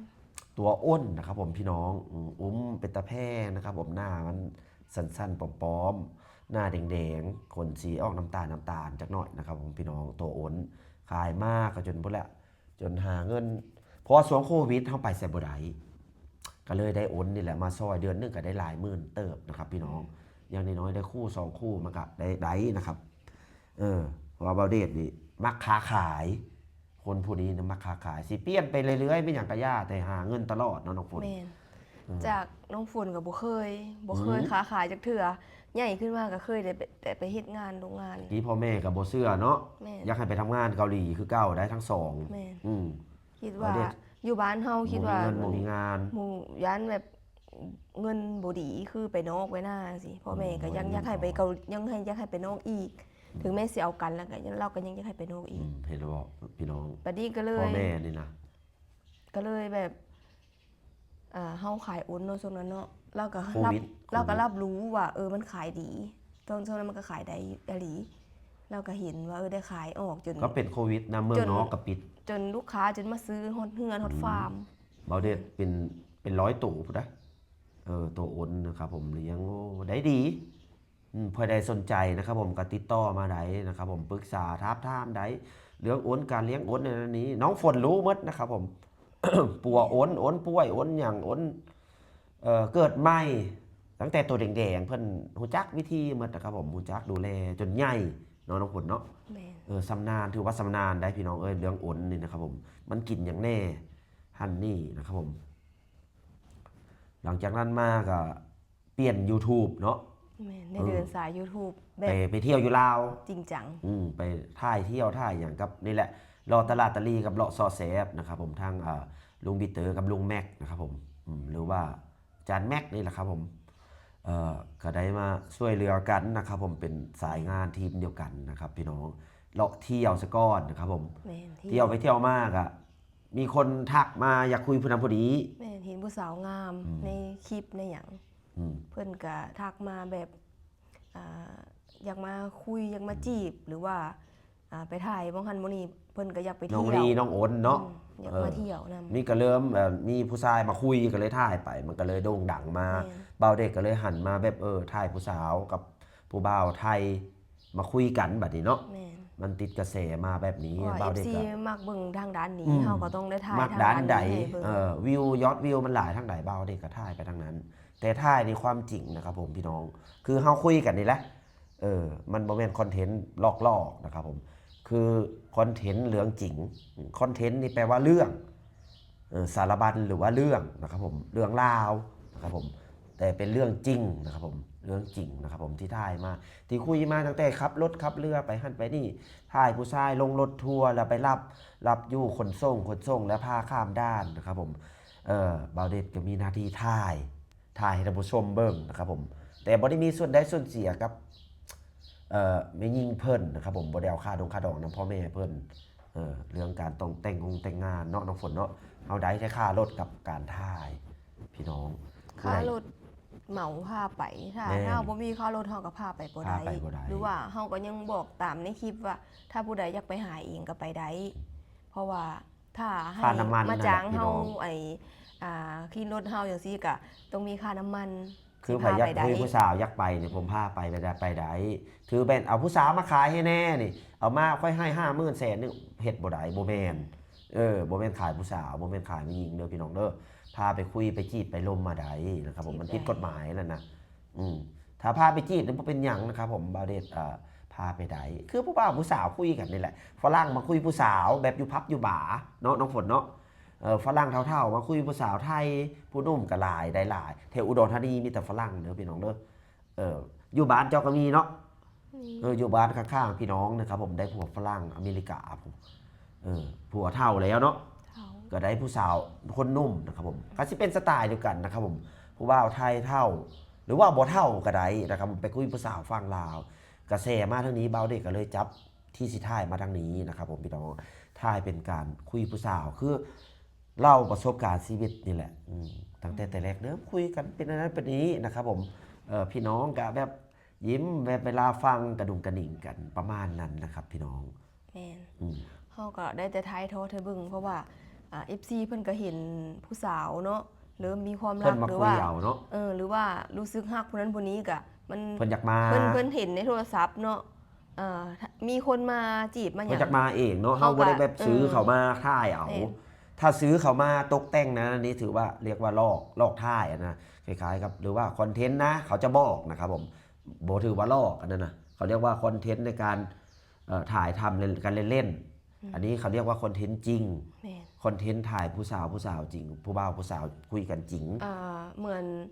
ຕົວອົນນະຄັບຜົມ ພີ່ນ້ອງ ອືມ ອົນເປັນຕາແພງນະຄັບຜົມ ໜ້າມັນສັ້ນໆ ປອມໆ ໜ້າແດງໆ ຂົນສີອອກນ້ຳຕານ ນ້ຳຕານຈັກໜ້ອຍນະຄັບຜົມ ພີ່ນ້ອງ ຕົວອົນ ຂາຍມາກໍຈົນພຸ້ນແຫຼະ ຈົນຫາເງິນ ເພາະວ່າຊ່ວງໂຄວິດເຮົາໄປໃສບໍ່ໄດ້ ກໍເລີຍໄດ້ອົນນີ້ແຫຼະມາຊ່ອຍ ເດືອນໜຶ່ງກໍໄດ້ຫຼາຍໝື່ນເຕີບນະຄັບພີ່ນ້ອງ ຢ່າງນ້ອຍໆໄດ້ຄູ່ສອງຄູ່ມັນກໍໄດ້ ໄດ້ນະຄັບ ເອີ ເພາະວ່າບ່າວເດດນີ້ມັກຄ້າຂາຍ ຄົນຜູ້ນີ້ນະມັກຄ້າຂາຍ ຊິປ່ຽນໄປເລື້ອຍໆ ແມ່ນຫຍັງກໍຢ່າ ແຕ່ຫາເງິນຕະຫຼອດເນາະນ້ອງຝົນ ແມ່ນ ອືມ ຈາກນ້ອງຝົນກໍບໍ່ເຄີຍ ບໍ່ເຄີຍ ອືມ ຄ້າຂາຍຈັກເທື່ອ ໃຫຍ່ຂຶ້ນມາກໍເຄີຍໄດ້ໄປ ໄດ້ໄປເຮັດງານໂຮງງານ ຕະກີ້ພໍ່ແມ່ກໍບໍ່ເຊື່ອເນາະ ແມ່ນ ຢາກໃຫ້ໄປທຳງານເກົາຫຼີຄືເກົ່າໄດ້ທັງສອງ ແມ່ນ ອືມ ຄິດວ່າ ບໍ່ໄດ້ ຢູ່ບ້ານເຮົາຄິດວ່າ ບໍ່ມີເງິນ ບໍ່ມີງານ ໝູ່ຢ້ານແບບເງິນບໍ່ດີ ຄືໄປນອກໄປນາຈັ່ງຊີ້ ພໍ່ແມ່ກໍ ອືມ ຍັງ ບໍ່ໄດ້ ຢາກໃຫ້ໄປເກົາ ຍັງໃຫ້ ຢາກໃຫ້ໄປນອກອີກ ອືມ ເຖິງແມ່ນຊິເອົາກັນ ແລ້ວກໍ ລາວກໍຍັງຢາກໃຫ້ໄປນອກອີກ ອືມ ເຫັນບໍ່ພີ່ນ້ອງ ບັດນີ້ກໍເລີຍ ພໍ່ແມ່ນີ້ນະ ກໍເລີຍແບບ ເອີ ເຮົາຂາຍອົນເນາະ ຊ່ວງນັ້ນເນາະ ລາວກໍ ໂຄວິດ ລາວກໍ ໂຄວິດ ຮັບຮູ້ວ່າ ເອີ ມັນຂາຍດີ ຊ່ວງ ຊ່ວງນັ້ນມັນກໍຂາຍໄດ້ອີ່ຫຼີ ລາວກໍເຫັນວ່າ ເອີ ໄດ້ຂາຍອອກ ຈົນ ກໍເປັນໂຄວິດນຳ ເມືອງນອກກໍປິດ ຈົນລູກຄ້າຈົນມາຊື້ຮອດເຮືອນ ອືມ ຮອດຟາມ ບ່າວເດດເປັນ ເປັນຮ້ອຍໂຕພຸ້ນນະ ເອີ ໂຕອົນນະຄັບຜົມ ລ້ຽງ ໂອ້ ໄດ້ດີ. ອືມ ຜູ້ໃດສົນໃຈນະຄັບຜົມ ກໍຕິດຕໍ່ມາໄດ້ນະຄັບຜົມ ປຶກສາທາບທາມໄດ້ ເລື່ອງໂອນ ການລ້ຽງໂອນນັ້ນນີ້ ນ້ອງຝົນຮູ້ໝົດນະຄັບຜົມ. ປົວໂອນ ໂອນປ່ວຍ ໂອນຫຍັງ ໂອນ ເອີ ເກີດໃໝ່ ຕັ້ງແຕ່ໂຕແດງໆ ເພິ່ນຮູ້ຈັກວິທີໝົດນະຄັບຜົມ ຮູ້ຈັກດູແລຈົນໃຫຍ່ເນາະ ນ້ອງຝົນເນາະ. ແມ່ນ ເອີ ຊຳນານ ຖືວ່າຊຳນານໄດ໋ພີ່ນ້ອງເອີຍ ເລື່ອງໂອນນີ້ນະຄັບຜົມ ມັນກິນຫຍັງແດ່ຫັ້ນນີ້ນະຄັບຜົມ. ຫຼັງຈາກນັ້ນມາກໍປ່ຽນ YouTube ເນາະ. ແມ່ນ ໄດ້ເດີນສາຍ YouTube ແບບ ໄປ ໄປທ່ຽວຢູ່ລາວຈິງຈັງ. ອືມ ໄປຖ່າຍທ່ຽວຖ່າຍຫຍັງກັບນີ້ແຫຼະ ເລາະຕະຫຼາດຕະຫຼີ່ກັບເລາະເຊາະແຊບນະຄັບຜົມ ທາງ ເອີ ລຸງປີເຕີກັບລຸງແມັກນະຄັບຜົມ ອືມ ຫຼືວ່າ ອາຈານແມັກນີ້ແຫຼະຄັບຜົມ. ເອີ ກໍໄດ້ມາຊ່ວຍເຫຼືອກັນນະຄັບຜົມ ເປັນສາຍງານທີມດຽວກັນນະຄັບພີ່ນ້ອງ. ເລາະທ່ຽວສະກ່ອນນະຄັບຜົມ. ແມ່ນ ທ່ຽວໄປທ່ຽວມາກໍມີຄົນທັກມາຢາກຄຸຍຜູ້ນັ້ນຜູ້ນີ້. ແມ່ນ ເຫັນຜູ້ສາວງາມ ອືມ ໃນຄລິບໃນຫຍັງ ອືມ ເພິ່ນກໍທັກມາແບບ ອ່າ ຢາກມາຄຸຍ ຢາກມາຈີບ ຫຼືວ່າ ອ່າ ໄປຖ່າຍບ່ອນຫັ້ນບ່ອນນີ້ ເພິ່ນກໍຢາກໄປທ່ຽວ ນ້ອງລີ ນ້ອງໂອນເນາະ. ອືມ ຢາກມາ ເອີ ທ່ຽວນຳ. ມີ ກໍເລີ່ມ ເອີ ມີຜູ້ຊາຍມາຄຸຍ ກໍເລີຍຖ່າຍໄປ ມັນກໍເລີຍໂດ່ງດັງມາ. ແມ່ນ ບ່າວເດັກກໍເລີຍຫັນມາແບບ ເອີ ຖ່າຍຜູ້ສາວກັບຜູ້ບ່າວໄທມາຄຸຍກັນບັດນີ້ເນາະ. ແມ່ນ ມັນຕິດກະແສມາແບບນີ້ ເພາະວ່າ ບ່າວເດັກ ເອັຟຊີ ກໍມັກເບິ່ງທາງດ້ານນີ້ ອືມ ເຮົາກໍຕ້ອງໄດ້ຖ່າຍ ມັກດ້ານໃດ ທາງດ້ານນີ້ໃຫ້ເບິ່ງ. ເອີ ວິວ ຍອດວິວມັນຫຼາຍທາງໃດ ບ່າວເດັກກໍຖ່າຍໄປທາງນັ້ນ. ແຕ່ຖ່າຍໃນຄວາມຈິງນະຄັບຜົມພີ່ນ້ອງ ຄືເຮົາຄຸຍກັນນີ້ແຫຼະ. ເອີ ມັນບໍ່ແມ່ນຄອນເທັນຫຼອກໆນະຄັບຜົມ ຄືຄອນເທັນເລື່ອງຈິງ. ຄອນເທັນນີ້ແປວ່າເລື່ອງ ເອີ ສາລະບັນ ຫຼືວ່າເລື່ອງນະຄັບຜົມ ເລື່ອງລາວນະຄັບຜົມ ແຕ່ເປັນເລື່ອງຈິງນະຄັບຜົມ ເລື່ອງຈິງນະຄັບຜົມ ທີ່ຖ່າຍມາ ທີ່ຄຸຍມາຕັ້ງແຕ່ຂັບລົດຂັບເຮືອໄປຫັ້ນໄປນີ້ ຖ່າຍຜູ້ຊາຍລົງລົດທົວແລ້ວໄປຮັບ ຮັບຢູ່ຂົນສົ່ງ ຂົນສົ່ງແລ້ວພາຂ້າມດ່ານນະຄັບຜົມ. ເອີ ບ່າວເດັກກໍມີໜ້າທີ່ຖ່າຍ ຖ່າຍໃຫ້ທ່ານຜູ້ຊົມເບິ່ງນະຄັບຜົມ ແຕ່ບໍ່ໄດ້ມີສ່ວນໄດ້ສ່ວນເສຍກັບ ເອີ ແມ່ຍິງເພິ່ນນະຄັບຜົມ ບໍ່ໄດ້ເອົາຄ່າດົງຄ່າດອງນຳພໍ່ແມ່ເພິ່ນ. ເອີ ເລື່ອງການຕ້ອງແຕ່ງງົງແຕ່ງງານເນາະ ນ້ອງຝົນເນາະ ເຮົາໄດ້ແຕ່ຄ່າລົດກັບການຖ່າຍພີ່ນ້ອງ. ຄ່າລົດເໝົາພາໄປ ຖ້າ ແມ່ນ ຖ້າບໍ່ມີຄ່າລົດເຮົາກໍພາໄປບໍ່ໄດ້ ພາໄປບໍ່ໄດ້ ຫຼືວ່າເຮົາກໍຍັງບອກຕາມໃນຄລິບວ່າ ຖ້າຜູ້ໃດຢາກໄປຫາເອງກໍໄປໄດ້ ເພາະວ່າ ຖ້າໃຫ້ ຄ່ານ້ຳມັນ ມາຈ້າງເຮົາ ນັ້ນແຫຼະພີ່ນ້ອງ ໄອ້ ອ່າ ຂີ່ລົດເຮົາຈັ່ງຊີ້ກະຕ້ອງມີຄ່ານ້ຳມັນ ຄືໃຜຢາກຄຸຍຜູ້ສາວຢາກໄປນີ້ ຜົມພາໄປໄດ້ ໄປໄດ້ ຖືແມ່ນເອົາຜູ້ສາວມາຂາຍໃຫ້ແດ່ນີ້ ເອົາມາຂ້ອຍໃຫ້ຫ້າໝື່ນແສນໜຶ່ງ ເຮັດບໍ່ໄດ້ ບໍ່ແມ່ນ. ເອີ ບໍ່ແມ່ນຂາຍຜູ້ສາວ ບໍ່ແມ່ນຂາຍແມ່ຍິງເດີພີ່ນ້ອງເດີ ພາໄປຄຸຍໄປຈີບໄປລົມມາໄດ້ນະຄັບຜົມ ມັນຜິດກົດໝາຍນັ້ນນະ. ອືມ ຖ້າພາໄປຈີບນີ້ບໍ່ເປັນຫຍັງນະຄັບຜົມ ບ່າວເດດ ເອີ ພາໄປໄດ້ ຄືຜູ້ບ່າວຜູ້ສາວຄຸຍກັນນີ້ແຫຼະ ຝຣັ່ງມາຄຸຍຜູ້ສາວແບບຢູ່ຜັບຢູ່ບາເນາະ ນ້ອງຝົນເນາະ. ເອີ ຝຣັ່ງເຖົ້າໆມາຄຸຍຜູ້ສາວໄທ ຜູ້ໜຸ່ມກໍຫຼາຍ ໄດ້ຫຼາຍ ແຖວອຸດອນທານີມີແຕ່ຝຣັ່ງເດີພີ່ນ້ອງເດີ. ເອີ ຢູ່ບ້ານເຈົ້າກໍມີເນາະ? ມີ ເອີ ຢູ່ບ້ານຂ້າງໆ ພີ່ນ້ອງນະຄັບຜົມ ໄດ້ຜົວຝຣັ່ງອາເມລິກາພຸ້ນ ເອີ ຜົວເຖົ້າແລ້ວເນາະ ເຖົ້າ ກໍໄດ້ຜູ້ສາວຄົນໜຸ່ມນະຄັບຜົມ ກໍຊິເປັນສະຕາຍດຽວກັນນະຄັບຜົມ ຜູ້ບ່າວໄທເຖົ້າ ຫຼືວ່າບໍ່ເຖົ້າກໍໄດ້ນະຄັບຜົມ ໄປຄຸຍຜູ້ສາວຝັ່ງລາວ ກະແສມາທາງນີ້ ບ່າວເດດກໍເລີຍຈັບທີ່ຊິຖ່າຍມາທາງນີ້ນະຄັບຜົມ ພີ່ນ້ອງ ຖ່າຍເປັນການຄຸຍຜູ້ສາວ ຄືເລົ່າປະສົບການຊີວິດນີ້ແຫຼະ ອືມ ຕັ້ງແຕ່ ອືມ ແຕ່ແລກເລີ່ມຄຸຍກັນເປັນອັນນັ້ນເປັນນີ້ນະຄັບຜົມ ເອີ ພີ່ນ້ອງກະແບບ ຍິ້ມແບບເວລາຟັງກະດຸງກະດິ່ງກັນປະມານນັ້ນນະຄັບພີ່ນ້ອງ. ແມ່ນ ອືມ ເຮົາກໍໄດ້ແຕ່ຖ່າຍທອດໃຫ້ເບິ່ງ ເພາະວ່າ ອ່າ ເອັຟຊີ ເພິ່ນກໍເຫັນຜູ້ສາວເນາະ ເລີ່ມມີຄວາມຮັກ ເພິ່ນມາຄຸຍເອົາເນາະ ຫຼືວ່າ ເອີ ຫຼືວ່າຮູ້ສຶກຮັກຜູ້ນັ້ນຜູ້ນີ້ກະ ມັນ ເພິ່ນຢາກມາ ເພິ່ນ ເພິ່ນເຫັນໃນໂທລະສັບເນາະ ເອີ ມີຄົນມາຈີບມາຫຍັງ ເພິ່ນຢາກມາເອງເນາະ ເຮົາບໍ່ໄດ້ແບບຊື້ເຂົາມາຂາຍເອົາ ແມ່ນ ຖ້າຊື້ເຂົາມາຕົກແຕ່ງນັ້ນນີ້ຖືວ່າລຽກວ່າຫຼອກ ຫຼອກຖ່າຍຫັ້ນນະ ຄ້າຍໆກັບ ຫຼືວ່າຄອນເທັນນະ ເຂົາຈະບອກນະຄັບຜົມ ບໍ່ຖືວ່າຫຼອກ ອັນນັ້ນນະ ເຂົາລຽກວ່າຄອນເທັນໃນການ ເອີ ຖ່າຍທຳກັນເລ່ນໆ ອືມ ອັນນີ້ເຂົາລຽກວ່າຄອນເທັນຈິງ ແມ່ນ ຄອນເທັນຖ່າຍຜູ້ສາວ ຜູ້ສາວຈິງ ຜູ້ບ່າວຜູ້ສາວຄຸຍກັນຈິງ ເອີ ເໝືອນ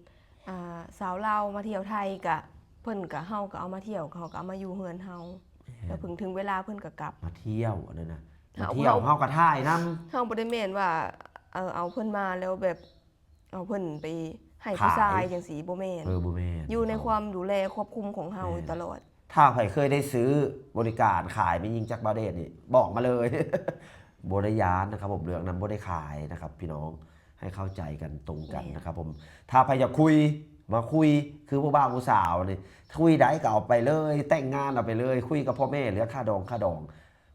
ອ່າ ສາວລາວມາທ່ຽວໄທກະ ເພິ່ນກະ ເຮົາກະເອົາມາທ່ຽວ ເຂົາກະເອົາມາຢູ່ເຮືອນເຮົາ ແມ່ນ ແລ້ວເພິ່ນເຖິງເວລາເພິ່ນກະກັບ ມາທ່ຽວ ອັນນັ້ນນະ ມາທ່ຽວ ເຮົາ ເຮົາກະຖ່າຍນຳ ເຮົາບໍ່ໄດ້ແມ່ນວ່າ ເອີ ເອົາເພິ່ນມາແລ້ວແບບ ເອົາເພິ່ນໄປໃຫ້ຜູ້ຊາຍ ຂາຍ ຈັ່ງຊີ້ ບໍ່ແມ່ນ ເອີ ບໍ່ແມ່ນ ຢູ່ໃນຄວາມດູແລຄວບຄຸມຂອງເຮົາ ແມ່ນ ຕະຫຼອດ. ຖ້າໃຜເຄີຍໄດ້ຊື້ບໍລິການຂາຍແມ່ຍິງຈາກບ່າວເດດນີ້ ບອກມາເລີຍ ບໍ່ໄດ້ຢ້ານນະຄັບຜົມ ເລື່ອງນັ້ນບໍ່ໄດ້ຂາຍນະຄັບພີ່ນ້ອງ ໃຫ້ເຂົ້າໃຈກັນຕົງກັນ ແມ່ນ ນະຄັບຜົມ. ຖ້າໃຜຢາກຄຸຍ ມາຄຸຍ ຄືຜູ້ບ່າວຜູ້ສາວນີ້ ຄຸຍໄດ້ກໍເອົາໄປເລີຍ ແຕ່ງງານເອົາໄປເລີຍ ຄຸຍກັບພໍ່ແມ່ເລື່ອງຄ່າດອງ ຄ່າດອງ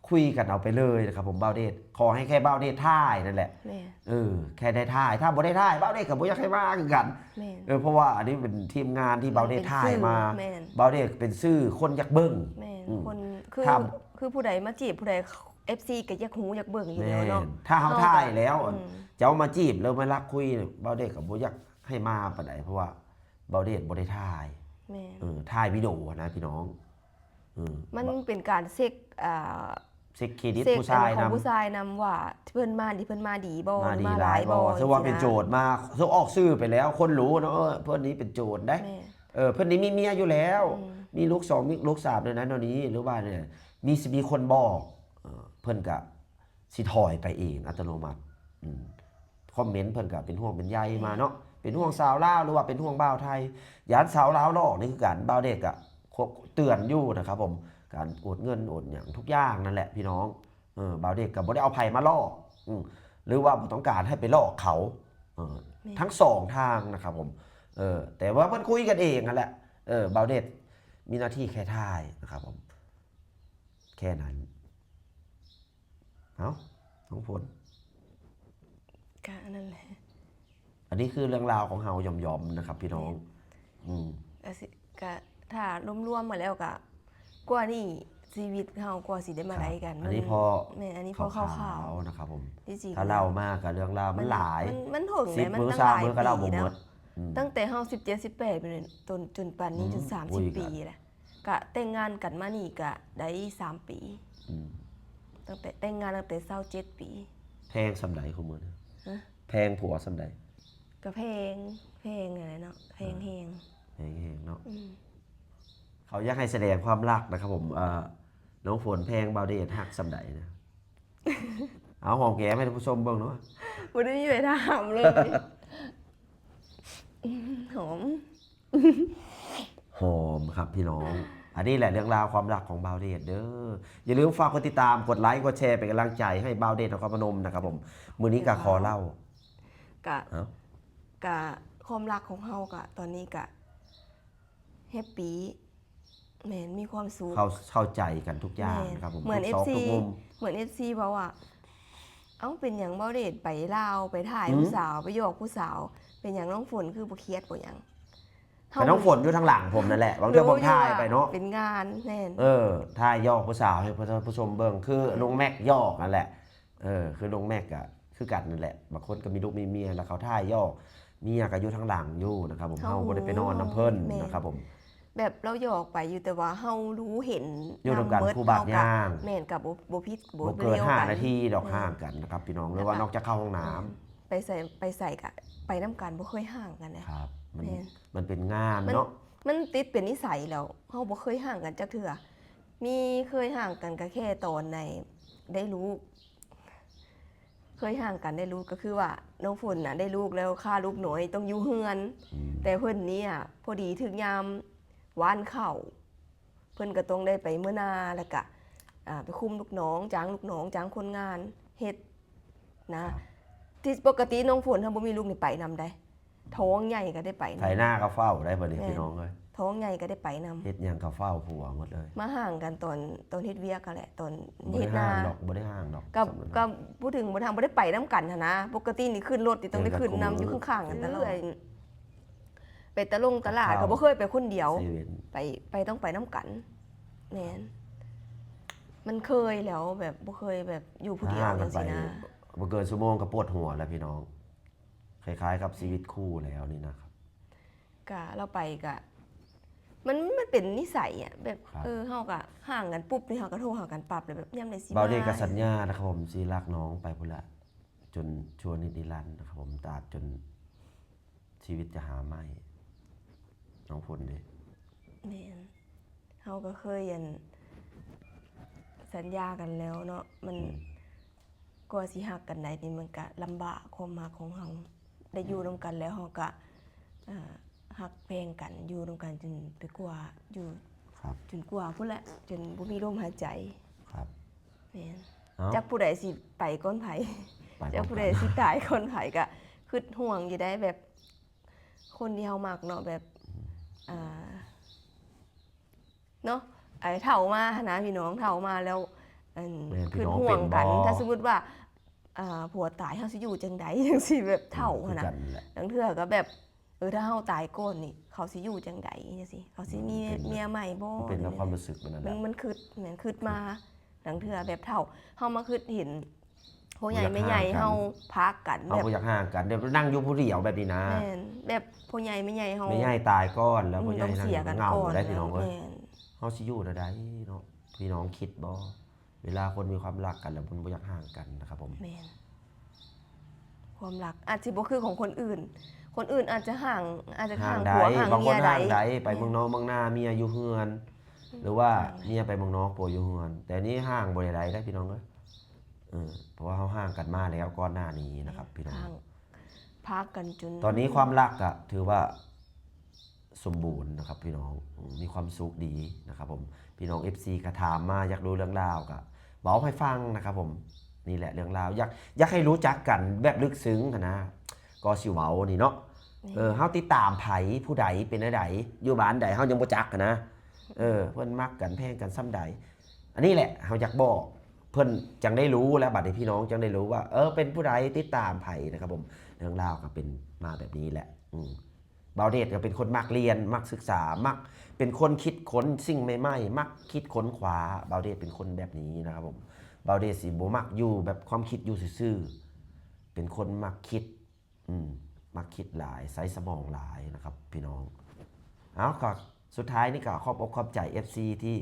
ຄຸຍກັນເອົາໄປເລີຍນະຄັບຜົມ ບ່າວເດດ ຂໍໃຫ້ແຄ່ບ່າວເດດຖ່າຍນັ້ນແຫຼະ ແມ່ນ ເອີ ແຄ່ໄດ້ຖ່າຍ ຖ້າບໍ່ໄດ້ຖ່າຍ ບ່າວເດດກໍບໍ່ຢາກໃຫ້ມາຄືກັນ ແມ່ນ ເອີ ເພາະວ່າອັນນີ້ເປັນທີມງານທີ່ບ່າວເດດຖ່າຍມາ ແມ່ນ ບ່າວເດດເປັນສື່ຄົນຢາກເບິ່ງ ແມ່ນ ອືມ ຄົນ ຄື ຖ້າ ຄືຜູ້ໃດມາຈີບຜູ້ໃດ ເອັຟຊີກໍຢາກຮູ້ຢາກເບິ່ງຢູ່ແລ້ວເນາະ ແມ່ນ ຖ້າເຮົາຖ່າຍແລ້ວ ອືມ ເຈົ້າມາຈີບ ຫຼືມາລັກຄຸຍ ບ່າວເດດກໍບໍ່ຢາກໃຫ້ມາປານໃດ ເພາະວ່າບ່າວເດດບໍ່ໄດ້ຖ່າຍ ແມ່ນ ເອີ ຖ່າຍວິດີໂອນະພີ່ນ້ອງ ເອີ ມັນເປັນການເຊັກ ອ່າ ເຊັກເຄຣດິດຜູ້ຊາຍນຳ ຂອງຜູ້ຊາຍນຳວ່າເພິ່ນມາດີ ເພິ່ນມາດີບໍ່ ມາດີຫຼາຍບໍ່ ຫຼືມາຫຼາຍບໍ່ ສົມມຸດວ່າເປັນໂຈດມາ ອອກຊື່ໄປແລ້ວ ຄົນຮູ້ເນາະ ເອີ ເພິ່ນນີ້ເປັນໂຈດເດ້ ແມ່ນ ເອີ ເພິ່ນນີ້ມີເມຍຢູ່ແລ້ວ ອືມ ມີລູກສອງ ມີລູກສາມ ແນວນັ້ນແນວນີ້ ຫຼືວ່ານີ້ ມີ ຊິມີຄົນບອກ ເອີ ເພິ່ນກະຊິຖອຍໄປເອງອັດຕະໂນມັດ ອືມ ຄອມເມັນເພິ່ນກະເປັນຫ່ວງເປັນໃຍມາເນາະ ເປັນຫ່ວງສາວລາວ ຫຼືວ່າເປັນຫ່ວງບ່າວໄທ ຢ້ານສາວລາວຫຼອກນີ້ຄືກັນ ບ່າວເດດກະເຕືອນຢູ່ນະຄັບຜົມ ການໂອນເງິນໂອນຫຍັງທຸກຢ່າງນັ້ນແຫຼະພີ່ນ້ອງ ເອີ ບ່າວເດດກໍບໍ່ໄດ້ເອົາໃຜມາຫຼອກ ອືມ ຫຼືວ່າບໍ່ຕ້ອງການໃຫ້ໄປຫຼອກເຂົາ ເອີ ແມ່ນ ທັງສອງທາງນະຄັບຜົມ ເອີ ແຕ່ວ່າເພິ່ນຄຸຍກັນເອງຫັ້ນແຫຼະ ເອີ ບ່າວເດດມີໜ້າທີ່ແຄ່ຖ່າຍນະຄັບຜົມ ແຄ່ນັ້ນ ເອົ້າ ນ້ອງຝົນ ກະອັນນັ້ນແຫຼະ ອັນນີ້ຄືເລື່ອງລາວຂອງເຮົາຫຍ້ອມໆ ນະຄັບພີ່ນ້ອງ ແມ່ນ ອືມ ກະຊິ ກະຖ້າລວມໆມາແລ້ວກະ ກວ່ານີ້ຊີວິດເຮົາກວ່າຊິໄດ້ມາໄດ້ກັນ ອັນນີ້ພໍ ແມ່ນ ອັນນີ້ພໍຄ່າວໆ ຄ່າວໆນະຄັບຜົມ ທີ່ຈິງ ຖ້າເລົ່າມາກະເລື່ອງລາວມັນຫຼາຍ ມັນ ມັນເຖິງ ສິບມື້ ຊາວມື້ກະເລົ່າບໍ່ໝົດ ອືມ ຕັ້ງແຕ່ເຮົາສິບເຈັດ ສິບແປດ ຈົນ ຈົນປານນີ້ ອືມ ຈົນສາມສິບປີແຫຼະ ກະແຕ່ງງານກັນມານີ້ກະໄດ້ສາມປີ ອືມ ຕັ້ງແຕ່ແຕ່ງງານຕັ້ງແຕ່ຊາວເຈັດປີ ແພງສ່ຳໃດຄຸມື້ນີ້ ຮະ ແພງຜົວສ່ຳໃດ ກະແພງ ແພງຫັ້ນແຫຼະເນາະ ແພງແຮງ ແພງແຮງເນາະ ອືມ ເຂົາຢາກໃຫ້ສະແດງຄວາມຮັກນະຄັບຜົມ ເອີ ນ້ອງຝົນແພງບ່າວເດດຮັກສ່ຳໃດນະ ເອົາຫອມແກ້ມໃຫ້ທ່ານຜູ້ຊົມເບິ່ງເນາະ ບໍ່ໄດ້ມີໃຜຖາມເລີຍ ຫອມ ຫອມຄັບພີ່ນ້ອງ ອັນນີ້ແຫຼະເລື່ອງລາວຄວາມຮັກຂອງບ່າວເດດເດີ ຢ່າລືມຝາກກົດຕິດຕາມ ກົດໄລ ກົດແຊ ເປັນກຳລັງໃຈໃຫ້ບ່າວເດດນະຄອນພະນົມນະຄັບຜົມ ມື້ນີ້ກະຂໍເລົ່າ ກະ ເອົ້າ ກະຄວາມຮັກຂອງເຮົາກະຕອນນີ້ກະ ແຮບປີ ແມ່ນ ມີຄວາມສຸກ ເຂົ້າ ເຂົ້າໃຈກັນທຸກຢ່າງ ແມ່ນ ນະຄັບຜົມ ເໝືອນ ທຸກຊອກ ເອັຟຊີ ທຸກມຸມ ເໝືອນ ເອັຟຊີ ເວົ້າວ່າ ເອົ້າ ເປັນຫຍັງບ່າວເດດໄປລາວ ໄປຖ່າຍ ອືມ ຜູ້ສາວ ໄປຢອກຜູ້ສາວ ເປັນຫຍັງນ້ອງຝົນຄືບໍ່ຄຽດບໍ່ຫຍັງ ກະນ້ອງຝົນຢູ່ທາງຫຼັງຜົມນັ້ນແຫຼະ ບາງເທື່ອຜົມຖ່າຍໄປເນາະ ເປັນງານ ແມ່ນ ເອີ ຖ່າຍຢອກຜູ້ສາວໃຫ້ທ່ານຜູ້ຊົມເບິ່ງ ຄື ແມ່ນ ນ້ອງແມັກຢອກນັ້ນແຫຼະ ເອີ ຄືນ້ອງແມັກກະຄືກັນນັ້ນແຫຼະ ບາງຄົນກະມີລູກມີເມຍ ແລ້ວເຂົາຖ່າຍຢອກ ເມຍກະຢູ່ທາງຫຼັງຢູ່ນະຄັບຜົມ ເຮົາບໍ່ໄດ້ໄປນອນນຳເພິ່ນ ແມ່ນ ນະຄັບຜົມ ແບບລາວຢອກໄປຢູ່ ແຕ່ວ່າເຮົາຮູ້ເຫັນ ຢູ່ນຳກັນ ນຳເບິດ ຄູ່ບາດຍ່າງ ເຮົາກະ ແມ່ນ ກະບໍ່ ບໍ່ຜິດ ບໍ່ ບໍ່ເກີນຫ້ານາທີດອກ ແມ່ນ ຫ່າງກັນນະຄັບພີ່ນ້ອງ ຫຼືວ່ານອກຈາກເຂົ້າຫ້ອງນ້ຳ ແມ່ນ ໄປໃສ ໄປໃສກະໄປນຳກັນ ບໍ່ເຄີຍຫ່າງກັນເດ້ ຄັບ ມັນ ແມ່ນ ມັນເປັນງານເນາະ ມັນ ມັນຕິດເປັນນິໄສແລ້ວ ເຮົາບໍ່ເຄີຍຫ່າງກັນຈັກເທື່ອ ມີເຄີຍຫ່າງກັນກະແຄ່ຕອນໃດ ໄດ້ລູກ ເຄີຍຫ່າງກັນໄດ້ລູກ ກະຄືວ່ານ້ອງຝົນນະໄດ້ລູກແລ້ວ ຄາລູກນ້ອຍຕ້ອງຢູ່ເຮືອນ ອືມ ແຕ່ເພິ່ນນີ້ອະ ພໍດີຖືກຍາມຫວ່ານເຂົ້າ ເພິ່ນກະຕ້ອງໄດ້ໄປເມືອນາ ແລ້ວກະ ອ່າ ໄປຄຸມລູກນ້ອງ ຈ້າງລູກນ້ອງ ຈ້າງຄົນງານເຮັດນະ ຄັບ ທີ່ປົກກະຕິນ້ອງຝົນຖ້າບໍ່ມີລູກນີ້ໄປນຳໃດ ທ້ອງໃຫຍ່ກະໄດ້ໄປນຳ ໄຖນາກະເຝົ້າໄດ້ບັດນີ້ ແມ່ນ ພີ່ນ້ອງເອີຍ ທ້ອງໃຫຍ່ກະໄດ້ໄປນຳ ເຮັດຫຍັງກະເຝົ້າຜົວໝົດເລີຍ ມາຫ່າງກັນຕອນ ຕອນເຮັດວຽກຫັ້ນແຫຼະ ຕອນເຮັດນາ ບໍ່ໄດ້ຫ່າງດອກ ບໍ່ໄດ້ຫ່າງດອກ ກະ ກະບໍ່ເຖິງບໍ່ທາງ ບໍ່ໄດ້ໄປນຳກັນຫັ້ນນະ ປົກກະຕິນີ້ຂຶ້ນລົດນີ້ຕ້ອງໄດ້ຂຶ້ນນຳ ຢູ່ຂ້າງໆກັນຕະຫຼອດ ໄປຕະລົງຕະຫຼາດກະບໍ່ເຄີຍໄປຄົນດຽວ ໄປ ໄປຕ້ອງໄປນຳກັນ ແມ່ນ ມັນເຄີຍແລ້ວ ແບບບໍ່ເຄີຍແບບຢູ່ຜູ້ດຽວຈັ່ງຊີ້ນະ ບໍ່ເກີນຊົ່ວໂມງກະປວດຫົວແລ້ວພີ່ນ້ອງ ຄ້າຍໆກັບຊີວິດຄູ່ແລ້ວນີ້ນະຄັບ ກະລາວໄປກະ ມັນ ມັນເປັນນິໄສອະ ແບບ ຄັບ ເອີ ເຮົາກະຫ່າງກັນປຸບນີ້ ເຮົາກະໂທຫາກັນປັບ ແລ້ວແບບຍາມໃດຊິມາ ບ່າວເດດກະສັນຍານະຄັບຜົມ ຊິຮັກນ້ອງໄປພຸ້ນລະ ຈົນຊົ່ວນິດນິລັນນະຄັບຜົມ ຕາບຈົນຊີວິດຈະຫາໃໝ່ ນ້ອງຝົນເດ ແມ່ນ ເຮົາກະເຄີຍ ອັນ ສັນຍາກັນແລ້ວເນາະ ມັນ ອືມ ກວ່າຊິຮັກກັນໄດ້ນີ້ ມັນກະລຳບາກ ຄວາມຮັກຂອງເຮົາ ໄດ້ຢູ່ນຳກັນແລ້ວ ເຮົາກະ ເອີ ຮັກແພງກັນ ຢູ່ນຳກັນຈົນໄປກວ່າ ຢູ່ ຄັບ ຈົນກວ່າພຸ້ນແຫຼະ ຈົນບໍ່ມີລົມຫາຍໃຈ ຄັບ ແມ່ນ ເອົ້າ ຈັກຜູ້ໃດຊິໄປກ່ອນໃຜ ໄປກ່ອນໃຜ ຈັກຜູ້ໃດຊິຕາຍກ່ອນໃຜ ກະຄຶດຫ່ວງຢູ່ໄດ໋ ແບບ ຄົນທີ່ເຮົາມັກເນາະ ແບບ ອືມ ອ່າ ເນາະ ໄອ້ເຖົ້າມາຫັ້ນນະພີ່ນ້ອງ ເຖົ້າມາແລ້ວ ອັນ ແມ່ນ ຄຶດຫ່ວງກັນ ພີ່ນ້ອງເປັນບໍ່ ຖ້າສົມມຸດວ່າ ອ່າ ຜົວຕາຍ ເຮົາຊິຢູ່ຈັ່ງໃດ ຈັ່ງຊີ້ ແບບເຖົ້າຫັ້ນນະ ອືມ ຄືກັນແຫຼະ ລາງເທື່ອກະແບບ ເອີ ຖ້າເຮົາຕາຍກ່ອນນີ້ ເຂົາຊິຢູ່ຈັ່ງໃດ ຈັ່ງຊີ້ ເຂົາຊິມີ ອືມ ເປັນ ເມຍໃໝ່ບໍ່ ມັນເປັນຄວາມຮູ້ສຶກແບບນັ້ນແຫຼະ ມັນ ມັນຄຶດ ແມ່ນ ຄຶດມາ ລາງເທື່ອແບບເຖົ້າ ເຮົາມາຄິດເຫັນພໍ່ໃຫຍ່ແມ່ໃຫຍ່ເຮົາພາກັນ ເຮົາບໍ່ຢາກຫ່າງກັນ ແບບນັ່ງຢູ່ຜູ້ດຽວແບບນີ້ນະ ແມ່ນ ແບບພໍ່ໃຫຍ່ແມ່ໃຫຍ່ເຮົາ ແມ່ໃຫຍ່ຕາຍກ່ອນແລ້ວ ອືມ ພໍ່ໃຫຍ່ນັ່ງເຫງົາໄດ້ພີ່ນ້ອງເອີຍ ເຮົາຊິຢູ່ແນວໃດເນາະ ພີ່ນ້ອງຄິດບໍ່? ເວລາຄົນມີຄວາມຮັກກັນແລ້ວມັນບໍ່ຢາກຫ່າງກັນນະຄັບຜົມ ແມ່ນ ຄວາມຮັກອາດຊິບໍ່ຄືຂອງຄົນອື່ນ ຄົນອື່ນອາດຈະຫ່າງ ອາດຈະຫ່າງຜົວຫ່າງເມຍໄດ້ ບາງຄົນຫ່າງໄດ້ ໄປເມືອງນອກເມືອງນາ ເມຍຢູ່ເຮືອນ ຫຼືວ່າເມຍໄປເມືອງນອກ ຜົວຢູ່ເຮືອນ ແຕ່ນີ້ຫ່າງບໍ່ໄດ້ໄດ້ພີ່ນ້ອງເອີຍ ເອີ ເພາະວ່າເຮົາຫ່າງກັນມາແລ້ວກ່ອນໜ້ານີ້ນະຄັບພີ່ນ້ອງ ພາກັນຈົນ ຕອນນີ້ຄວາມຮັກກະຖືວ່າສົມບູນນະຄັບພີ່ນ້ອງ ມີຄວາມສຸກດີນະຄັບຜົມ ພີ່ນ້ອງເອັຟຊີກະຖາມມາ ຢາກຮູ້ເລື່ອງລາວກະເວົ້າໃຫ້ຟັງນະຄັບຜົມ ນີ້ແຫຼະເລື່ອງລາວ ຢາກ ຢາກໃຫ້ຮູ້ຈັກກັນແບບລຶກຊຶງຫັ້ນນະ ກໍຊິເວົ້ານີ້ເນາະ ເອີ ເຮົາຕິດຕາມໃຜ ຜູ້ໃດ ເປັນແນວໃດ ຢູ່ບ້ານໃດ ເຮົາຍັງບໍ່ຈັກຫັ້ນນະ ເອີ ເພິ່ນມັກກັນແພງກັນຊ່ຳໃດ ອັນນີ້ແຫຼະເຮົາຢາກບອກ ເພິ່ນຈັ່ງໄດ້ຮູ້ ແລະ ບັດນີ້ພີ່ນ້ອງຈັ່ງໄດ້ຮູ້ວ່າ ເອີ ເປັນຜູ້ໃດ ຕິດຕາມໃຜນະຄັບຜົມ ເລື່ອງລາວກໍເປັນມາແບບນີ້ແຫຼະ ອືມ ບ່າວເດດກໍເປັນຄົນມັກຮຽນ ມັກສຶກສາ ມັກເປັນຄົນຄິດຄົ້ນສິ່ງໃໝ່ໆ ມັກຄິດຄົ້ນຄວ້າ ບ່າວເດດເປັນຄົນແບບນີ້ນະຄັບຜົມ ບ່າວເດດຊິບໍ່ມັກຢູ່ແບບຄວາມຄິດຢູ່ຊື່ໆ ເປັນຄົນມັກຄິດ ອືມ ມັກຄິດຫຼາຍ ໃຊ້ສະໝອງຫຼາຍນະຄັບພີ່ນ້ອງ ເອົາ ກໍສຸດທ້າຍນີ້ກໍຂອບອົກຂອບໃຈເອັຟຊີທີ່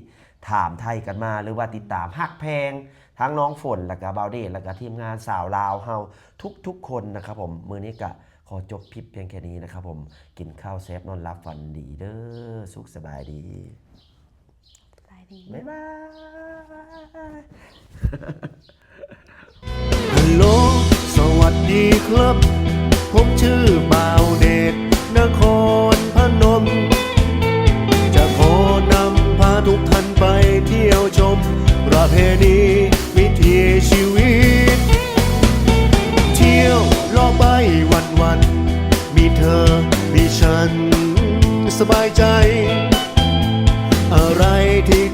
ຖາມໄຖ່ກັນມາ ຫຼືວ່າຕິດຕາມຮັກແພງທັງນ້ອງຝົນ ແລ້ວກໍບ່າວເດດ ແລ້ວກໍທີມງານສາວລາວເຮົາທຸກໆຄົນນະຄັບຜົມ ມື້ນີ້ກໍຂໍຈົບຄລິບພຽງແຄ່ນີ້ນະຄັບຜົມ ກິນເຂົ້າແຊບນອນຫຼັບຝັນດີເດີ ສຸກສະບາຍດີ. ສະບາຍດີ ບາຍບາຍ. ຮັລໂຫຼ ສະຫວັດດີຄັບ ຜົມຊື່ບ່າວເດດ ນະຄອນພະນົມ ຈະຂໍນຳພາທຸກທ່ານໄປທ່ຽວຊົມ ປະເພນີວິຖີຊີວິດ ທ່ຽວເລາະໄປວັນໆ ມີເທີ ມີສັນ ສະບາຍໃຈ ອະໄລທີ່